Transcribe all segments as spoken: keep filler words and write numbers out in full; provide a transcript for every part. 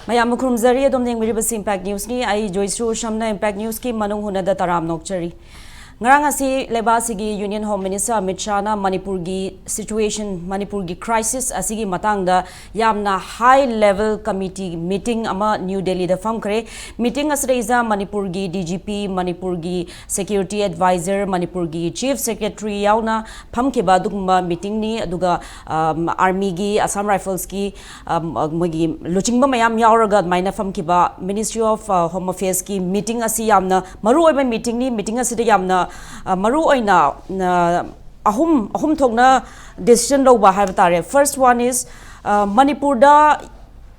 ꯃꯌꯥꯝꯕꯨ ꯈꯨꯔꯨꯝꯖꯔꯤ꯫ ꯑꯗꯣꯝꯅ ꯌꯦꯡꯕꯤꯔꯤꯕꯁꯤ Impact Newsꯅꯤ꯫ ꯑꯩ ꯖꯣꯏꯁ꯭ꯔꯤ ꯎꯁꯝꯅ Impact Newsꯀꯤ ꯃꯅꯨꯡ ꯍꯨꯠꯅꯗ ꯇꯔꯥꯝ ꯅꯣꯛꯆꯔꯤ꯫ ꯉꯔꯥꯡ ꯑꯁꯤ ꯂꯩꯕꯥꯛ ꯑꯁꯤꯒꯤ Union Home Minister ꯑꯃꯤꯠ ꯁꯥꯍꯅ ꯃꯅꯤꯄꯨꯔꯒꯤ situation, ꯃꯅꯤꯄꯨꯔꯒꯤ crisis ꯑꯁꯤꯒꯤ ꯃꯇꯥꯡꯗ ꯌꯥꯝꯅ high level committee meeting ꯑꯃ ꯅ꯭ꯌꯨ ꯗꯦꯜꯂꯤꯗ ꯐꯝꯈ꯭ꯔꯦ꯫ Meeting ꯑꯁꯤꯗꯩꯁꯤꯗ ꯃꯅꯤꯄꯨꯔꯒꯤ D G P, ꯃꯅꯤꯄꯨꯔꯒꯤ security advisor, ꯃꯅꯤꯄꯨꯔꯒꯤ Chief Secretary ꯌꯥꯎꯅ ꯐꯝꯈꯤꯕ ꯑꯗꯨꯒꯨꯝꯕ meetingꯅꯤ꯫ ꯑꯗꯨꯒ, ꯑꯝ, Armyꯒꯤ, Assam Riflesꯀꯤ, ꯑꯝ, ꯃꯣꯏꯒꯤ ꯂꯨꯆꯤꯡꯕ ꯃꯌꯥꯝ ꯌꯥꯎꯔꯒ ꯑꯗꯨꯃꯥꯏꯅ ꯐꯝꯈꯤꯕ Ministry of, ꯑ, Home Affairsꯀꯤ meeting ꯑꯁꯤ ꯌꯥꯝꯅ ꯃꯔꯨ ꯑꯣꯏꯕ meetingꯅꯤ꯫ Meeting ꯑꯁꯤꯗ ꯌꯥꯝꯅ, ꯑ, ꯃꯔꯨ ꯑꯣꯏꯅ, ꯑ, ꯑꯍꯨꯝ, ꯑꯍꯨꯝ ꯊꯣꯛꯅ decision ꯂꯧꯕ ꯍꯥꯏꯕ ꯇꯥꯔꯦ꯫ First one is, ꯑ, ꯃꯅꯤꯄꯨꯔꯗ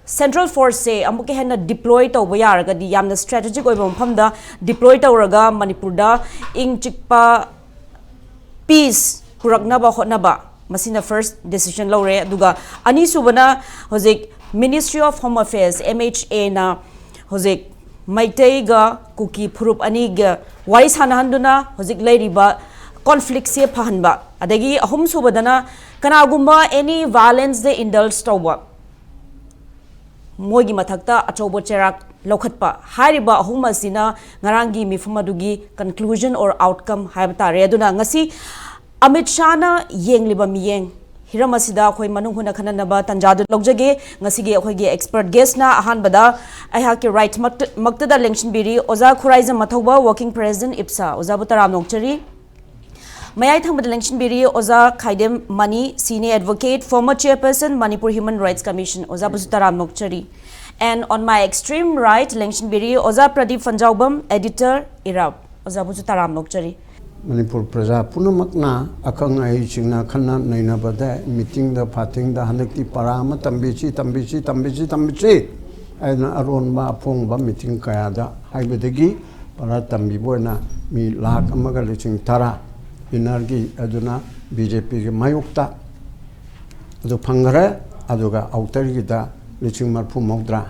central forceꯁꯦ ꯑꯃꯨꯛꯀ ꯍꯦꯟꯅ deploy ꯇꯧꯕ ꯌꯥꯔꯒꯗꯤ, ꯌꯥꯝꯅ strategic ꯑꯣꯏꯕ ꯃꯐꯝꯗ deploy ꯇꯧꯔꯒ ꯃꯅꯤꯄꯨꯔꯗ ꯏꯪ ꯆꯤꯛꯄ peace ꯄꯨꯔꯛꯅꯕ ꯍꯣꯠꯅꯕ, ꯃꯁꯤꯅ first decision ꯂꯧꯔꯦ꯫ ꯑꯗꯨꯒ ꯑꯅꯤꯁꯨꯕꯅ ꯍꯧꯖꯤꯛ Ministry of Home Affairs, M H Aꯅ ꯍꯧꯖꯤꯛ ꯃꯩꯇꯩꯒ ꯀꯨꯀꯤ ꯐꯨꯔꯨꯞ ꯑꯅꯤꯒ ꯋꯥꯔꯤ ꯁꯥꯟꯅꯍꯟꯗꯨꯅ ꯍꯧꯖꯤꯛ ꯂꯩꯔꯤꯕ conflictꯁꯦ ꯐꯍꯟꯕ꯫ ꯑꯗꯒꯤ ꯑꯍꯨꯝꯁꯨꯕꯗꯅ ꯀꯅꯥꯒꯨꯝꯕ any violenceꯗ indulge ꯇꯧꯕ, ꯃꯣꯏꯒꯤ ꯃꯊꯛꯇ ꯑꯆꯧꯕ ꯆꯩꯔꯥꯛ ꯂꯧꯈꯠꯄ꯫ ꯍꯥꯏꯔꯤꯕ ꯑꯍꯨꯝ ꯑꯁꯤꯅ ꯉꯔꯥꯡꯒꯤ ꯃꯤꯐꯝ ꯑꯗꯨꯒꯤ conclusion or outcome ꯍꯥꯏꯕ ꯇꯥꯔꯦ꯫ ꯑꯗꯨꯅ ꯉꯁꯤ ꯑꯃꯤꯠ ꯁꯥꯍꯅ ꯌꯦꯡꯂꯤꯕ ꯃꯤꯠꯌꯦꯡ ꯍꯤꯔꯝ ꯑꯁꯤꯗ ꯑꯩꯈꯣꯏ ꯃꯅꯨꯡ ꯍꯨꯠꯅ ꯈꯟꯅꯅꯕ ꯇꯥꯟꯖꯥꯗꯨ ꯂꯧꯖꯒꯦ꯫ ꯉꯁꯤꯒꯤ ꯑꯩꯈꯣꯏꯒꯤ expert guestꯅ ꯑꯍꯥꯟꯕꯗ ꯑꯩꯍꯥꯛꯀꯤ right ꯃꯛꯇ-, ꯃꯛꯇꯗ ꯂꯦꯡꯁꯤꯟꯕꯤꯔꯤ ꯑꯣꯖꯥ ꯈꯨꯔꯥꯏꯖꯝ ꯃꯊꯧꯕ, working president, ꯏꯞꯁꯥ꯫ ꯑꯣꯖꯥꯕꯨ ꯇꯔꯥꯝꯅ ꯑꯣꯛꯆꯔꯤ꯫ ꯃꯌꯥꯏ ꯊꯪꯕꯗ ꯂꯦꯡꯁꯤꯟꯕꯤꯔꯤ ꯑꯣꯖꯥ ꯈꯥꯏꯗꯦꯝ ꯃꯅꯤ, senior advocate, former chairperson, Manipur Human Rights Commission꯫ ꯑꯣꯖꯥꯕꯨꯁꯨ ꯇꯔꯥꯝꯅ ꯑꯣꯛꯆꯔꯤ꯫ And on my extreme right ꯂꯦꯡꯁꯤꯟꯕꯤꯔꯤ ꯑꯣꯖꯥ ꯄ꯭ꯔꯗꯤꯞ ꯐꯟꯖꯥꯎꯕꯝ, editor, ꯏꯔꯥꯕꯣꯠ꯫ ꯑꯣꯖꯥꯕꯨꯁꯨ ꯇꯔꯥꯝꯅ ꯑꯣꯛꯆꯔꯤ꯫ ꯃꯅꯤꯄꯨꯔ ꯄ꯭ꯔꯖꯥ ꯄꯨꯝꯅꯃꯛꯅ ꯑꯈꯪ ꯑꯍꯩꯁꯤꯡꯅ ꯈꯟꯅ ꯅꯩꯅꯕꯗ meetingꯗ ꯐꯥꯊꯤꯡꯗ ꯍꯟꯗꯛꯇꯤ ꯄꯔꯥ ꯑꯃ ꯇꯝꯕꯤꯁꯤ, ꯇꯝꯕꯤꯁꯤ, ꯇꯝꯕꯤꯁꯤ, ꯇꯝꯕꯤꯁꯤ ꯍꯥꯏꯅ ꯑꯔꯣꯟꯕ ꯑꯐꯣꯡꯕ meeting ꯀꯌꯥꯗ ꯍꯥꯏꯕꯗꯒꯤ ꯄꯔꯥ ꯇꯝꯕꯤꯕ ꯑꯣꯏꯅ ꯃꯤ ꯂꯥꯈ ꯑꯃꯒ ꯂꯤꯁꯤꯡ ꯇꯔꯥ innerꯒꯤ, ꯑꯗꯨꯅ BJPꯒꯤ ꯃꯥꯌꯣꯛꯇ ꯑꯗꯨ ꯐꯪꯈ꯭ꯔꯦ꯫ ꯑꯗꯨꯒ outerꯒꯤꯗ ꯂꯤꯁꯤꯡ ꯃꯔꯤꯐꯨ ꯃꯧꯗ꯭ꯔꯥ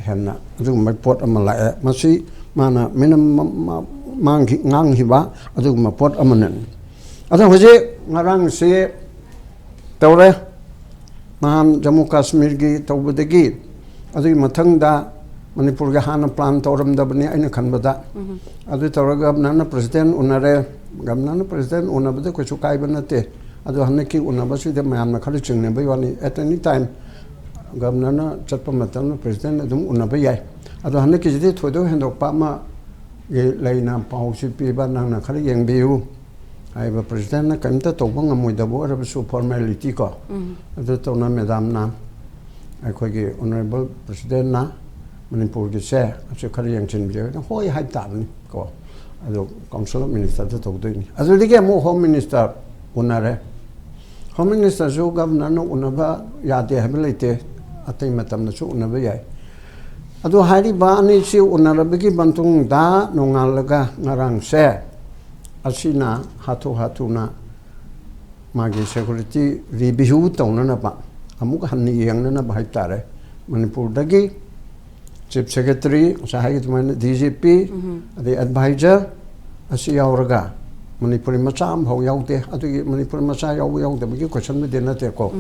ꯍꯦꯟꯅ ꯑꯗꯨꯒꯨꯝꯕ ꯄꯣꯠ ꯑꯃ ꯂꯥꯛꯑꯦ꯫ ꯃꯁꯤ ꯃꯥꯅ ꯃꯤꯅꯝ ꯃ-, ꯃ-, ꯃꯥꯡꯈꯤ-, ꯉꯥꯡꯈꯤꯕ ꯑꯗꯨꯒꯨꯝꯕ ꯄꯣꯠ ꯑꯃꯅꯤ꯫ ꯑꯗꯣ ꯍꯧꯖꯤꯛ ꯉꯔꯥꯡꯁꯤ ꯇꯧꯔꯦ, ꯅꯍꯥꯟ ꯖꯝꯃꯨ ꯀꯥꯁꯃꯤꯔꯒꯤ ꯇꯧꯕꯗꯒꯤ ꯑꯗꯨꯒꯤ ꯃꯊꯪꯗ ꯃꯅꯤꯄꯨꯔꯒꯤ ꯍꯥꯟꯅ ꯄ꯭ꯂꯥꯟ ꯇꯧꯔꯝꯗꯕꯅꯤ ꯑꯩꯅ ꯈꯟꯕꯗ꯫ ꯑꯗꯨ ꯇꯧꯔꯒ ꯒꯕꯅꯔꯅ ꯄ꯭ꯔꯁꯤꯗꯦꯟ ꯎꯅꯔꯦ꯫ ꯒꯕꯅꯔꯅ ꯄ꯭ꯔꯁꯤꯗꯦꯟ ꯎꯅꯕꯗ ꯀꯩꯁꯨ ꯀꯥꯏꯕ ꯅꯠꯇꯦ꯫ ꯑꯗꯣ ꯍꯟꯗꯛꯀꯤ ꯎꯅꯕꯁꯤꯗ ꯃꯌꯥꯝꯅ ꯈꯔ ꯆꯤꯡꯅꯕꯩ ꯋꯥꯅꯤ꯫ At any time ꯒꯕꯅꯔꯅ ꯆꯠꯄ ꯃꯇꯝꯗ ꯄ꯭ꯔꯁꯤꯗꯦꯟ ꯑꯗꯨꯝ ꯎꯅꯕ ꯌꯥꯏ꯫ ꯑꯗꯣ ꯍꯟꯗꯛꯀꯤꯁꯤꯗꯤ ꯊꯣꯏꯗꯣꯛ ꯍꯦꯟꯗꯣꯛꯄ ꯑꯃꯒꯤ ꯂꯩꯅ ꯄꯥꯎꯁꯤ ꯄꯤꯕ, ꯅꯪꯅ ꯈꯔ ꯌꯦꯡꯕꯤꯌꯨ꯫ ꯍꯥꯏꯔꯤꯕ ꯄ꯭ꯔꯁꯤꯗꯦꯟꯅ ꯀꯔꯤꯝꯇ ꯇꯧꯕ ꯉꯝꯃꯣꯏꯗꯕ ꯑꯣꯏꯔꯕꯁꯨ, ꯐꯣꯔꯃꯦꯂꯤꯇꯤ ꯀꯣ, ꯑꯗꯨ ꯇꯧꯅ ꯃꯦꯗꯥꯝꯅ ꯑꯩꯈꯣꯏꯒꯤ ꯑꯣꯅꯔꯦꯕꯜ ꯄ꯭ꯔꯁꯤꯗꯦꯟꯅ ꯃꯅꯤꯄꯨꯔꯒꯤꯁꯦ ꯑꯁꯤ ꯈꯔ ꯌꯦꯡꯁꯤꯟꯕꯤꯌꯨ ꯍꯥꯏꯅ ꯍꯣꯏ ꯍꯥꯏꯕ ꯇꯥꯕꯅꯤ ꯀꯣ꯫ ꯑꯗꯨ ꯀꯥꯎꯟꯁꯤꯜ ꯑꯣꯐ ꯃꯤꯅꯤꯁꯇꯔꯗ ꯇꯧꯗꯣꯏꯅꯤ꯫ ꯑꯗꯨꯗꯒꯤ ꯑꯃꯨꯛ ꯍꯣꯝ ꯃꯤꯅꯤꯁꯇꯔ ꯎꯅꯔꯦ꯫ ꯍꯣꯝ ꯃꯤꯅꯤꯁꯇꯔꯁꯨ ꯒꯕꯅꯔꯅ ꯎꯅꯕ ꯌꯥꯗꯦ ꯍꯥꯏꯕ ꯂꯩꯇꯦ, ꯑꯇꯩ ꯃꯇꯝꯗꯁꯨ ꯎꯅꯕ ꯌꯥꯏ꯫ ꯑꯗꯨ ꯍꯥꯏꯔꯤꯕ ꯑꯅꯤꯁꯤ ꯎꯅꯔꯕꯒꯤ ꯃꯇꯨꯡꯗ ꯅꯣꯡꯉꯥꯜꯂꯒ ꯉꯔꯥꯡꯁꯦ ꯑꯁꯤꯅ ꯍꯥꯊꯨ ꯍꯥꯊꯨꯅ ꯃꯥꯒꯤ ꯁꯦꯀ꯭ꯌꯨꯔꯤꯇꯤ ꯔꯤꯚꯤꯌꯨ ꯇꯧꯅꯅꯕ, ꯑꯃꯨꯛ ꯍꯟꯅ ꯌꯦꯡꯅꯅꯕ ꯍꯥꯏꯇꯥꯔꯦ, ꯃꯅꯤꯄꯨꯔꯗꯒꯤ ꯆꯤꯐ ꯁꯦꯀ꯭ꯔꯦꯇꯔꯤ, ꯉꯁꯥꯏ ꯍꯥꯏꯈꯤ ꯑꯗꯨꯃꯥꯏꯅ ꯗꯤ ꯖꯤ ꯄꯤ, ꯑꯗꯩ ꯑꯦꯗꯚꯥꯏꯖꯔ ꯑꯁꯤ ꯌꯥꯎꯔꯒ, ꯃꯅꯤꯄꯨꯔꯤ ꯃꯆꯥ ꯑꯃꯐꯥꯎ ꯌꯥꯎꯗꯦ꯫ ꯑꯗꯨꯒꯤ ꯃꯅꯤꯄꯨꯔꯤ ꯃꯆꯥ ꯌꯥꯎꯕ ꯌꯥꯎꯗꯕꯒꯤ ꯀꯣꯏꯁꯟꯕꯨꯗꯤ ꯅꯠꯇꯦꯀꯣ꯫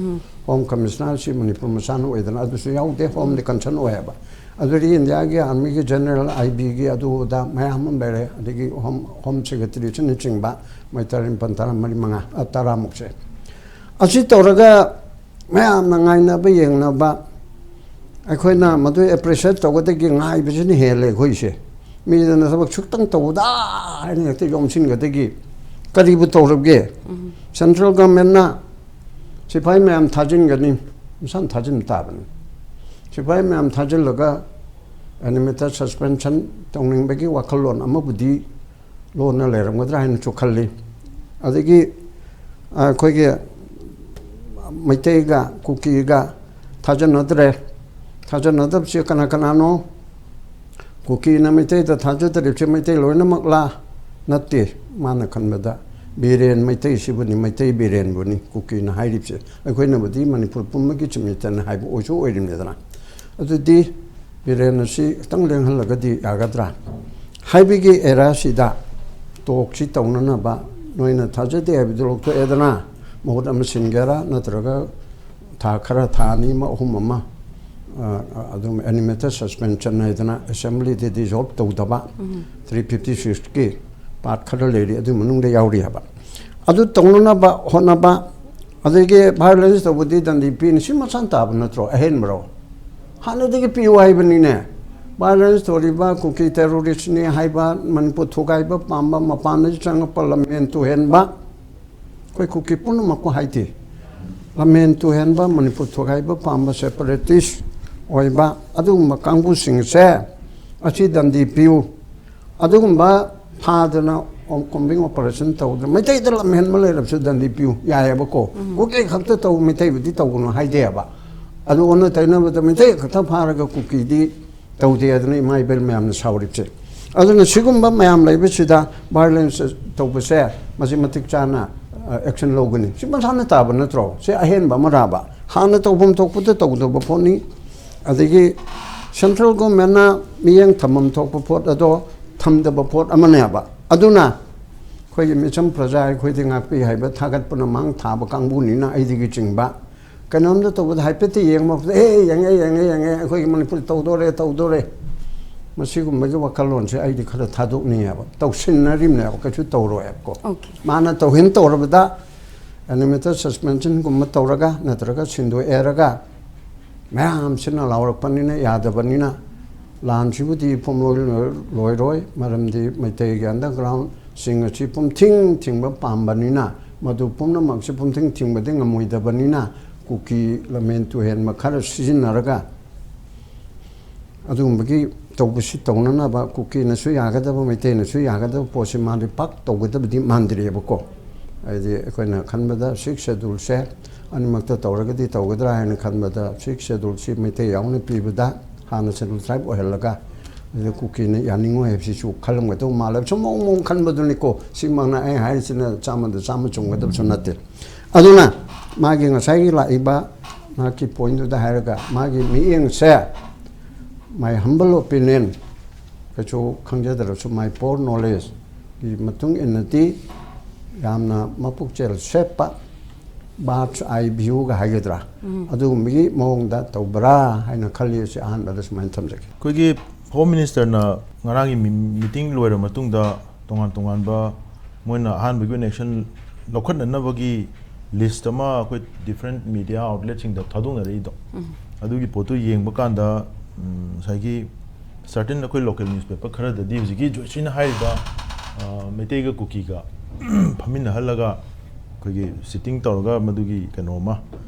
ꯍꯣꯝ ꯀꯃꯤꯁꯅꯔ ꯑꯁꯤ ꯃꯅꯤꯄꯨꯔ ꯃꯆꯥꯅ ꯑꯣꯏꯗꯅ ꯑꯗꯨꯁꯨ ꯌꯥꯎꯗꯦ, ꯍꯣꯝꯗꯤ ꯀꯟꯁꯔꯟ ꯑꯣꯏ ꯍꯥꯏꯕ꯫ ꯑꯗꯨꯗꯒꯤ ꯏꯟꯗꯤꯌꯥꯒꯤ ꯑꯥꯔꯃꯤꯒꯤ ꯖꯦꯅꯔꯦꯜ, ꯑꯥꯏ ꯕꯤꯒꯤ ꯑꯗꯨ ꯑꯗꯥ ꯃꯌꯥꯝ ꯑꯃ ꯂꯩꯔꯦ, ꯑꯗꯒꯤ ꯍꯣꯝ, ꯍꯣꯝ ꯁꯦꯀ꯭ꯔꯦꯇꯔꯤꯁꯤꯅꯆꯤꯡꯕ ꯃꯣꯏ ꯇꯔꯥꯅꯤꯄꯥꯟ, ꯇꯔꯥꯃꯔꯤ, ꯃꯉꯥ, ꯑ, ꯇꯔꯥꯃꯨꯛꯁꯦ꯫ ꯑꯁꯤ ꯇꯧꯔꯒ ꯃꯌꯥꯝꯅ ꯉꯥꯏꯅꯕ ꯌꯦꯡꯅꯕ, ꯑꯩꯈꯣꯏꯅ ꯃꯗꯨ ꯑꯦꯄ꯭ꯔꯤꯁꯤꯌꯦꯠ ꯇꯧꯒꯗꯒꯦ ꯉꯥꯏꯕꯁꯤꯅ ꯍꯦꯜꯂꯦ ꯑꯩꯈꯣꯏꯁꯦ꯫ ꯃꯤꯗꯨꯅ ꯊꯕꯛ ꯁꯨꯛꯇꯪ ꯇꯧꯕꯗ ꯍꯥꯏꯅ ꯍꯦꯛꯇ ꯌꯣꯝꯁꯤꯟꯒꯗꯒꯤ ꯀꯔꯤꯕꯨ ꯇꯧꯔꯕꯒꯦ? ꯁꯦꯟꯇ꯭ꯔꯦꯜ ꯒꯚꯔꯟꯃꯦꯟꯅ ꯁꯤꯐꯥꯏ ꯃꯌꯥꯝ ꯊꯥꯖꯤꯟꯒꯅꯤ, ꯃꯁꯥꯅ ꯊꯥꯖꯤꯟꯕ ꯇꯥꯕꯅꯤ꯫ ꯁꯤꯐꯥꯏ ꯃꯌꯥꯝ ꯊꯥꯖꯤꯜꯂꯒ ꯑꯦꯅꯤꯃꯦꯇꯦꯠ ꯁꯁꯄꯦꯟꯁꯟ ꯇꯧꯅꯤꯡꯕꯒꯤ ꯋꯥꯈꯜꯂꯣꯟ ꯑꯃꯕꯨꯗꯤ ꯂꯣꯟꯅ ꯂꯩꯔꯝꯒꯗ꯭ꯔꯥ ꯍꯥꯏꯅꯁꯨ ꯈꯜꯂꯤ꯫ ꯑꯗꯒꯤ ꯑꯩꯈꯣꯏꯒꯤ ꯃꯩꯇꯩꯒ ꯀꯨꯀꯤꯒ ꯊꯥꯖꯅꯗ꯭ꯔꯦ꯫ ꯊꯥꯖꯅꯗꯕꯁꯦ ꯀꯅꯥ ꯀꯅꯥꯅꯣ? ꯀꯨꯀꯤꯅ ꯃꯩꯇꯩꯗ ꯊꯥꯖꯗ꯭ꯔꯤꯕꯁꯦ ꯃꯩꯇꯩ ꯂꯣꯏꯅꯃꯛꯂꯥ? ꯅꯠꯇꯦ꯫ ꯃꯥꯅ ꯈꯟꯕꯗ ꯕꯤꯔꯦꯟ ꯃꯩꯇꯩꯁꯤꯕꯨꯅꯤ, ꯃꯩꯇꯩ ꯕꯤꯔꯦꯟꯕꯨꯅꯤ ꯀꯨꯀꯤꯅ ꯍꯥꯏꯔꯤꯕꯁꯦ꯫ ꯑꯩꯈꯣꯏꯅꯕꯨꯗꯤ ꯃꯅꯤꯄꯨꯔ ꯄꯨꯝꯕꯒꯤ ꯆꯤꯃꯤꯇꯅ ꯍꯥꯏꯕ ꯑꯣꯏꯁꯨ ꯑꯣꯏꯔꯤꯕꯅꯤꯗꯅ꯫ ꯑꯗꯨꯗꯤ ꯕꯤꯔꯦꯟ ꯑꯁꯤ ꯈꯤꯇꯪ ꯂꯦꯡꯍꯜꯂꯒꯗꯤ ꯌꯥꯒꯗ꯭ꯔꯥ ꯍꯥꯏꯕꯒꯤ ꯑꯦꯔꯥꯁꯤꯗ ꯇꯣꯛꯁꯤ ꯇꯧꯅꯅꯕ ꯅꯣꯏꯅ ꯊꯥꯖꯗꯦ ꯍꯥꯏꯕꯗꯨ ꯂꯧꯊꯣꯛꯑꯦꯗꯅ, ꯃꯍꯨꯠ ꯑꯃ ꯁꯤꯟꯒꯦꯔꯥ ꯅꯠꯇ꯭ꯔꯒ ꯊꯥ ꯈꯔ, ꯊꯥ ꯑꯅꯤ ꯑꯃ, ꯑꯍꯨꯝ ꯑꯃ ꯑ, ꯑꯗꯨꯝ animated suspension ꯍꯥꯏꯗꯅ ꯑꯦꯁꯦꯝꯕ꯭ꯂꯤꯗꯤ ꯗꯤꯖꯣꯜꯕ ꯇꯧꯗꯕ, ꯊ꯭ꯔꯤ ꯐꯤꯐꯇꯤ ꯁꯤꯛꯁꯀꯤ ꯄꯥꯔꯠ ꯈꯔ ꯂꯩꯔꯤ, ꯑꯗꯨ ꯃꯅꯨꯡꯗ ꯌꯥꯎꯔꯤ ꯍꯥꯏꯕ꯫ ꯑꯗꯨ ꯇꯧꯅꯅꯕ ꯍꯣꯠꯅꯕ, ꯑꯗꯒꯤ ꯚꯥꯏꯑꯣꯂꯦꯟꯁ ꯇꯧꯕꯗꯤ ꯗꯟꯗꯤ ꯄꯤꯅꯤ, ꯁꯤ ꯃꯁꯥꯟ ꯇꯥꯕ ꯅꯠꯇ꯭ꯔꯣ? ꯑꯍꯦꯟꯕꯔꯣ? ꯍꯥꯟꯅꯗꯒꯤ ꯄꯤꯌꯨ ꯍꯥꯏꯕꯅꯤꯅꯦ꯫ ꯚꯥꯏꯑꯣꯂꯦꯟꯁ ꯇꯧꯔꯤꯕ ꯀꯨꯀꯤ ꯇꯦꯔꯣꯔꯤꯁꯅꯤ ꯍꯥꯏꯕ, ꯃꯅꯤꯄꯨꯔ ꯊꯨꯒꯥꯏꯕ ꯄꯥꯝꯕ, ꯃꯄꯥꯟꯗꯒꯤ ꯆꯪꯉꯛꯄ ꯂꯝꯍꯦꯟ ꯇꯨꯍꯦꯟꯕ, ꯑꯩꯈꯣꯏ ꯀꯨꯀꯤ ꯄꯨꯝꯅꯃꯛꯄꯨ ꯍꯥꯏꯗꯦ, ꯂꯝꯍꯦꯟ ꯇꯨꯍꯦꯟꯕ, ꯃꯅꯤꯄꯨꯔ ꯊꯨꯒꯥꯏꯕ ꯄꯥꯝꯕ ꯁꯦꯄꯔꯦꯇꯤꯁ ꯑꯣꯏꯕ ꯑꯗꯨꯒꯨꯝꯕ ꯀꯥꯡꯕꯨꯁꯤꯡꯁꯦ ꯑꯁꯤ ꯗꯟꯗꯤ ꯄꯤꯌꯨ꯫ ꯑꯗꯨꯒꯨꯝꯕ ꯐꯥꯗꯅ ꯀꯣꯝꯕꯤꯡ ꯑꯣꯄꯔꯦꯁꯟ ꯇꯧꯗꯅ ꯃꯩꯇꯩꯗ ꯂꯝꯍꯦꯟꯕ ꯂꯩꯔꯕꯁꯨ ꯗꯟꯗꯤ ꯄꯤꯌꯨ ꯌꯥꯏꯑꯕꯀꯣ꯫ ꯀꯨꯀꯤ ꯈꯛꯇ ꯇꯧ, ꯃꯩꯇꯩꯕꯨꯗꯤ ꯇꯧꯒꯅꯨ ꯍꯥꯏꯗꯦꯕ꯫ ꯑꯗꯨ ꯑꯣꯟꯅ ꯇꯩꯅꯕꯗ ꯃꯩꯇꯩ ꯈꯛꯇ ꯐꯥꯔꯒ ꯀꯨꯀꯤꯗꯤ ꯇꯧꯗꯦ ꯑꯗꯨꯅ ꯏꯃꯥ ꯏꯕꯦꯜ ꯃꯌꯥꯝꯅ ꯁꯥꯎꯔꯤꯕꯁꯦ꯫ ꯑꯗꯨꯅ ꯁꯤꯒꯨꯝꯕ ꯃꯌꯥꯝ ꯂꯩꯕꯁꯤꯗ ꯚꯥꯏꯑꯣꯂꯦꯟꯁ ꯇꯧꯕꯁꯦ ꯃꯁꯤ ꯃꯇꯤꯛ ꯆꯥꯅ ꯑꯦꯛꯁꯟ ꯂꯧꯒꯅꯤ꯫ ꯁꯤ ꯃꯁꯥꯅ ꯇꯥꯕ ꯅꯠꯇ꯭ꯔꯣ? ꯁꯤ ꯑꯍꯦꯟꯕ ꯑꯃꯔꯥꯕ? ꯍꯥꯟꯅ ꯇꯧꯐꯝ ꯊꯣꯛꯄꯗ ꯇꯧꯗꯕ ꯄꯣꯠꯅꯤ꯫ ꯑꯗꯒꯤ ꯁꯦꯟꯇ꯭ꯔꯦꯜ ꯒꯣꯔꯃꯦꯟꯅ ꯃꯤꯠꯌꯦꯡ ꯊꯝꯐꯝ ꯊꯣꯛꯄ ꯄꯣꯠ ꯑꯗꯣ ꯊꯝꯗꯕ ꯄꯣꯠ ꯑꯃꯅꯦꯕ꯫ ꯑꯗꯨꯅ ꯑꯩꯈꯣꯏꯒꯤ ꯃꯤꯆꯝ ꯄ꯭ꯔꯖꯥ ꯑꯩꯈꯣꯏꯗꯤ ꯉꯥꯛꯄꯤ ꯍꯥꯏꯕ ꯊꯥꯒꯠꯄꯅ ꯃꯥꯡ ꯊꯥꯕ ꯀꯥꯡꯕꯨꯅꯤꯅ ꯑꯩꯗꯒꯤ ꯆꯤꯡꯕ ꯀꯩꯅꯣꯝꯗ ꯇꯧꯕꯗ ꯍꯥꯏꯐꯦꯠꯇ ꯌꯦꯡꯕ ꯃꯐꯝꯗ, "ꯑꯦ, ꯌꯦꯡꯉꯦ, ꯌꯦꯡꯉꯦ, ꯌꯦꯡꯉꯦ, ꯑꯩꯈꯣꯏꯒꯤ ꯃꯅꯤꯄꯨꯔ ꯇꯧꯗꯣꯔꯦ, ꯇꯧꯗꯣꯔꯦ"꯫ ꯃꯁꯤꯒꯨꯝꯕꯒꯤ ꯋꯥꯈꯜꯂꯣꯟꯁꯦ ꯑꯩꯗꯤ ꯈꯔ ꯊꯥꯗꯣꯛꯅꯤꯡꯉꯦꯕ꯫ ꯇꯧꯁꯤꯟꯅꯔꯤꯕꯅꯦꯕ, ꯀꯩꯁꯨ ꯇꯧꯔꯣꯏꯕꯀꯣ꯫ ꯑꯣꯀꯦ꯫ ꯃꯥꯅ ꯇꯧꯍꯦꯟ ꯇꯧꯔꯕꯗ animated suspensionꯒꯨꯝꯕ ꯇꯧꯔꯒ ꯅꯠꯇ꯭ꯔꯒ ꯁꯤꯟꯗꯣꯛꯑꯦꯔꯒ ꯃꯌꯥꯝꯁꯤꯅ ꯂꯥꯎꯔꯛꯄꯅꯤꯅ ꯌꯥꯗꯕꯅꯤꯅ ꯂꯥꯟꯁꯤꯕꯨꯗꯤ ꯄꯨꯝꯂꯣꯏ ꯂꯣꯏꯔꯣꯏ꯫ ꯃꯔꯝꯗꯤ ꯃꯩꯇꯩꯒꯤ undergroundꯁꯤꯡ ꯑꯁꯤ ꯄꯨꯝꯊꯤꯡ ꯊꯤꯡꯕ ꯄꯥꯝꯕꯅꯤꯅ ꯃꯗꯨ ꯄꯨꯝꯅꯃꯛꯁꯤ ꯄꯨꯝꯊꯤꯡ ꯊꯤꯡꯕꯗꯤ ꯉꯝꯃꯣꯏꯗꯕꯅꯤꯅ ꯀꯨꯀꯤ ꯂꯝꯍꯦꯟ ꯇꯨꯍꯦꯟꯕ ꯈꯔ ꯁꯤꯖꯤꯟꯅꯔꯒ ꯑꯗꯨꯒꯨꯝꯕꯒꯤ ꯇꯧꯕꯁꯤ ꯇꯧꯅꯅꯕ ꯀꯨꯀꯤꯅꯁꯨ ꯌꯥꯒꯗꯕ, ꯃꯩꯇꯩꯅꯁꯨ ꯌꯥꯒꯗꯕ ꯄꯣꯠꯁꯤ ꯃꯥꯗꯤ ꯄꯥꯛ ꯇꯧꯒꯗꯕꯗꯤ ꯃꯥꯟꯗ꯭ꯔꯦꯕꯀꯣ꯫ ꯍꯥꯏꯗꯤ ꯑꯩꯈꯣꯏꯅ ꯈꯟꯕꯗ sixth scheduleꯁꯦ ꯑꯅꯤꯃꯛꯇ ꯇꯧꯔꯒꯗꯤ ꯇꯧꯒꯗ꯭ꯔꯥ ꯍꯥꯏꯅ ꯈꯟꯕꯗ sixth scheduleꯁꯤ ꯃꯩꯇꯩ ꯌꯥꯎꯅ ꯄꯤꯕꯗ ꯍꯥꯟꯅ schedule tribe ꯑꯣꯏꯍꯜꯂꯒ ꯑꯗꯨꯗ ꯀꯨꯀꯤꯅ ꯌꯥꯅꯤꯡꯉꯣꯏ ꯍꯥꯏꯕꯁꯤꯁꯨ ꯈꯜꯂꯝꯒꯗꯧꯕ ꯃꯥꯜꯂꯦ꯫ ꯁꯨꯝ ꯃꯑꯣꯡ ꯃꯑꯣꯡ ꯈꯟꯕꯗꯨꯅꯤꯀꯣ꯫ ꯁꯤꯃꯛꯅ ꯑꯩ ꯍꯥꯏꯔꯤꯁꯤꯅ ꯆꯥꯝꯃꯗ ꯆꯥꯝꯃ ꯆꯨꯝꯒꯗꯕꯁꯨ ꯅꯠꯇꯦ꯫ ꯑꯗꯨꯅ ꯃꯥꯒꯤ ꯉꯁꯥꯏꯒꯤ ꯂꯥꯛꯏꯕ ꯃꯍꯥꯛꯀꯤ pointꯗꯨꯗ ꯍꯥꯏꯔꯒ ꯃꯥꯒꯤ ꯃꯤꯠꯌꯦꯡꯁꯦ, my humble opinion, ꯀꯩꯁꯨ ꯈꯪꯖꯗ꯭ꯔꯁꯨ my poor knowledgeꯀꯤ ꯃꯇꯨꯡ ꯏꯟꯅꯗꯤ ꯌꯥꯝꯅ ꯃꯄꯨꯛꯆꯦꯜ ꯁꯦꯞꯄ, Bird's eye view ꯒ ꯍꯥꯏꯒꯗ꯭ꯔꯥ, ꯑꯗꯨꯒꯨꯝꯕꯒꯤ ꯃꯑꯣꯡꯗ ꯇꯧꯕ꯭ꯔꯥ ꯍꯥꯏꯅ ꯈꯜꯂꯤ꯫ ꯑꯁꯤ ꯑꯍꯥꯟꯕꯗ ꯁꯨꯃꯥꯏꯅ ꯊꯝꯖꯒꯦ꯫ ꯑꯩꯈꯣꯏꯒꯤ ꯍꯣꯝ ꯃꯤꯅꯤꯁꯇꯔꯅ ꯉꯔꯥꯡꯒꯤ ꯃꯤꯇꯤꯡ ꯂꯣꯏꯔ ꯃꯇꯨꯡꯗ ꯇꯣꯉꯥꯟ ꯇꯣꯉꯥꯟꯕ ꯃꯣꯏꯅ ꯑꯍꯥꯟꯕꯒꯤ ꯑꯣꯏꯅ ꯑꯦꯛꯁꯟ ꯂꯧꯈꯠꯅꯅꯕꯒꯤ ꯂꯤꯁ ꯑꯃ ꯑꯩꯈꯣꯏ ꯗꯤꯐ꯭ꯔꯦꯟ ꯃꯤꯗꯤꯌꯥ ꯑꯥꯎꯠꯂꯦꯠꯁꯤꯡꯗ ꯊꯥꯗꯣꯛꯅꯔꯛꯏꯗꯣ, ꯑꯗꯨꯒꯤ ꯄꯣꯠꯇꯨ ꯌꯦꯡꯕ ꯀꯥꯟꯗ ꯎꯝ, ꯉꯁꯥꯏꯒꯤ ꯁꯔꯇꯦꯟ ꯑꯩꯈꯣꯏ ꯂꯣꯀꯦꯜ ꯅ꯭ꯌꯨꯁꯄꯦꯄꯔ ꯈꯔꯗꯗꯤ ꯍꯧꯖꯤꯛꯀꯤ ꯖꯣꯏꯁ꯭ꯔꯤꯅ ꯍꯥꯏꯔꯤꯕ ꯑ, ꯃꯩꯇꯩꯒ ꯀꯨꯀꯤꯒ ꯐꯝꯃꯤꯟꯅꯍꯜꯂꯒ ꯑꯩꯈꯣꯏꯒꯤ ꯁꯤꯠꯇꯤꯡ ꯇꯧꯔꯒ ꯃꯗꯨꯒꯤ ꯀꯩꯅꯣ ꯑꯃ,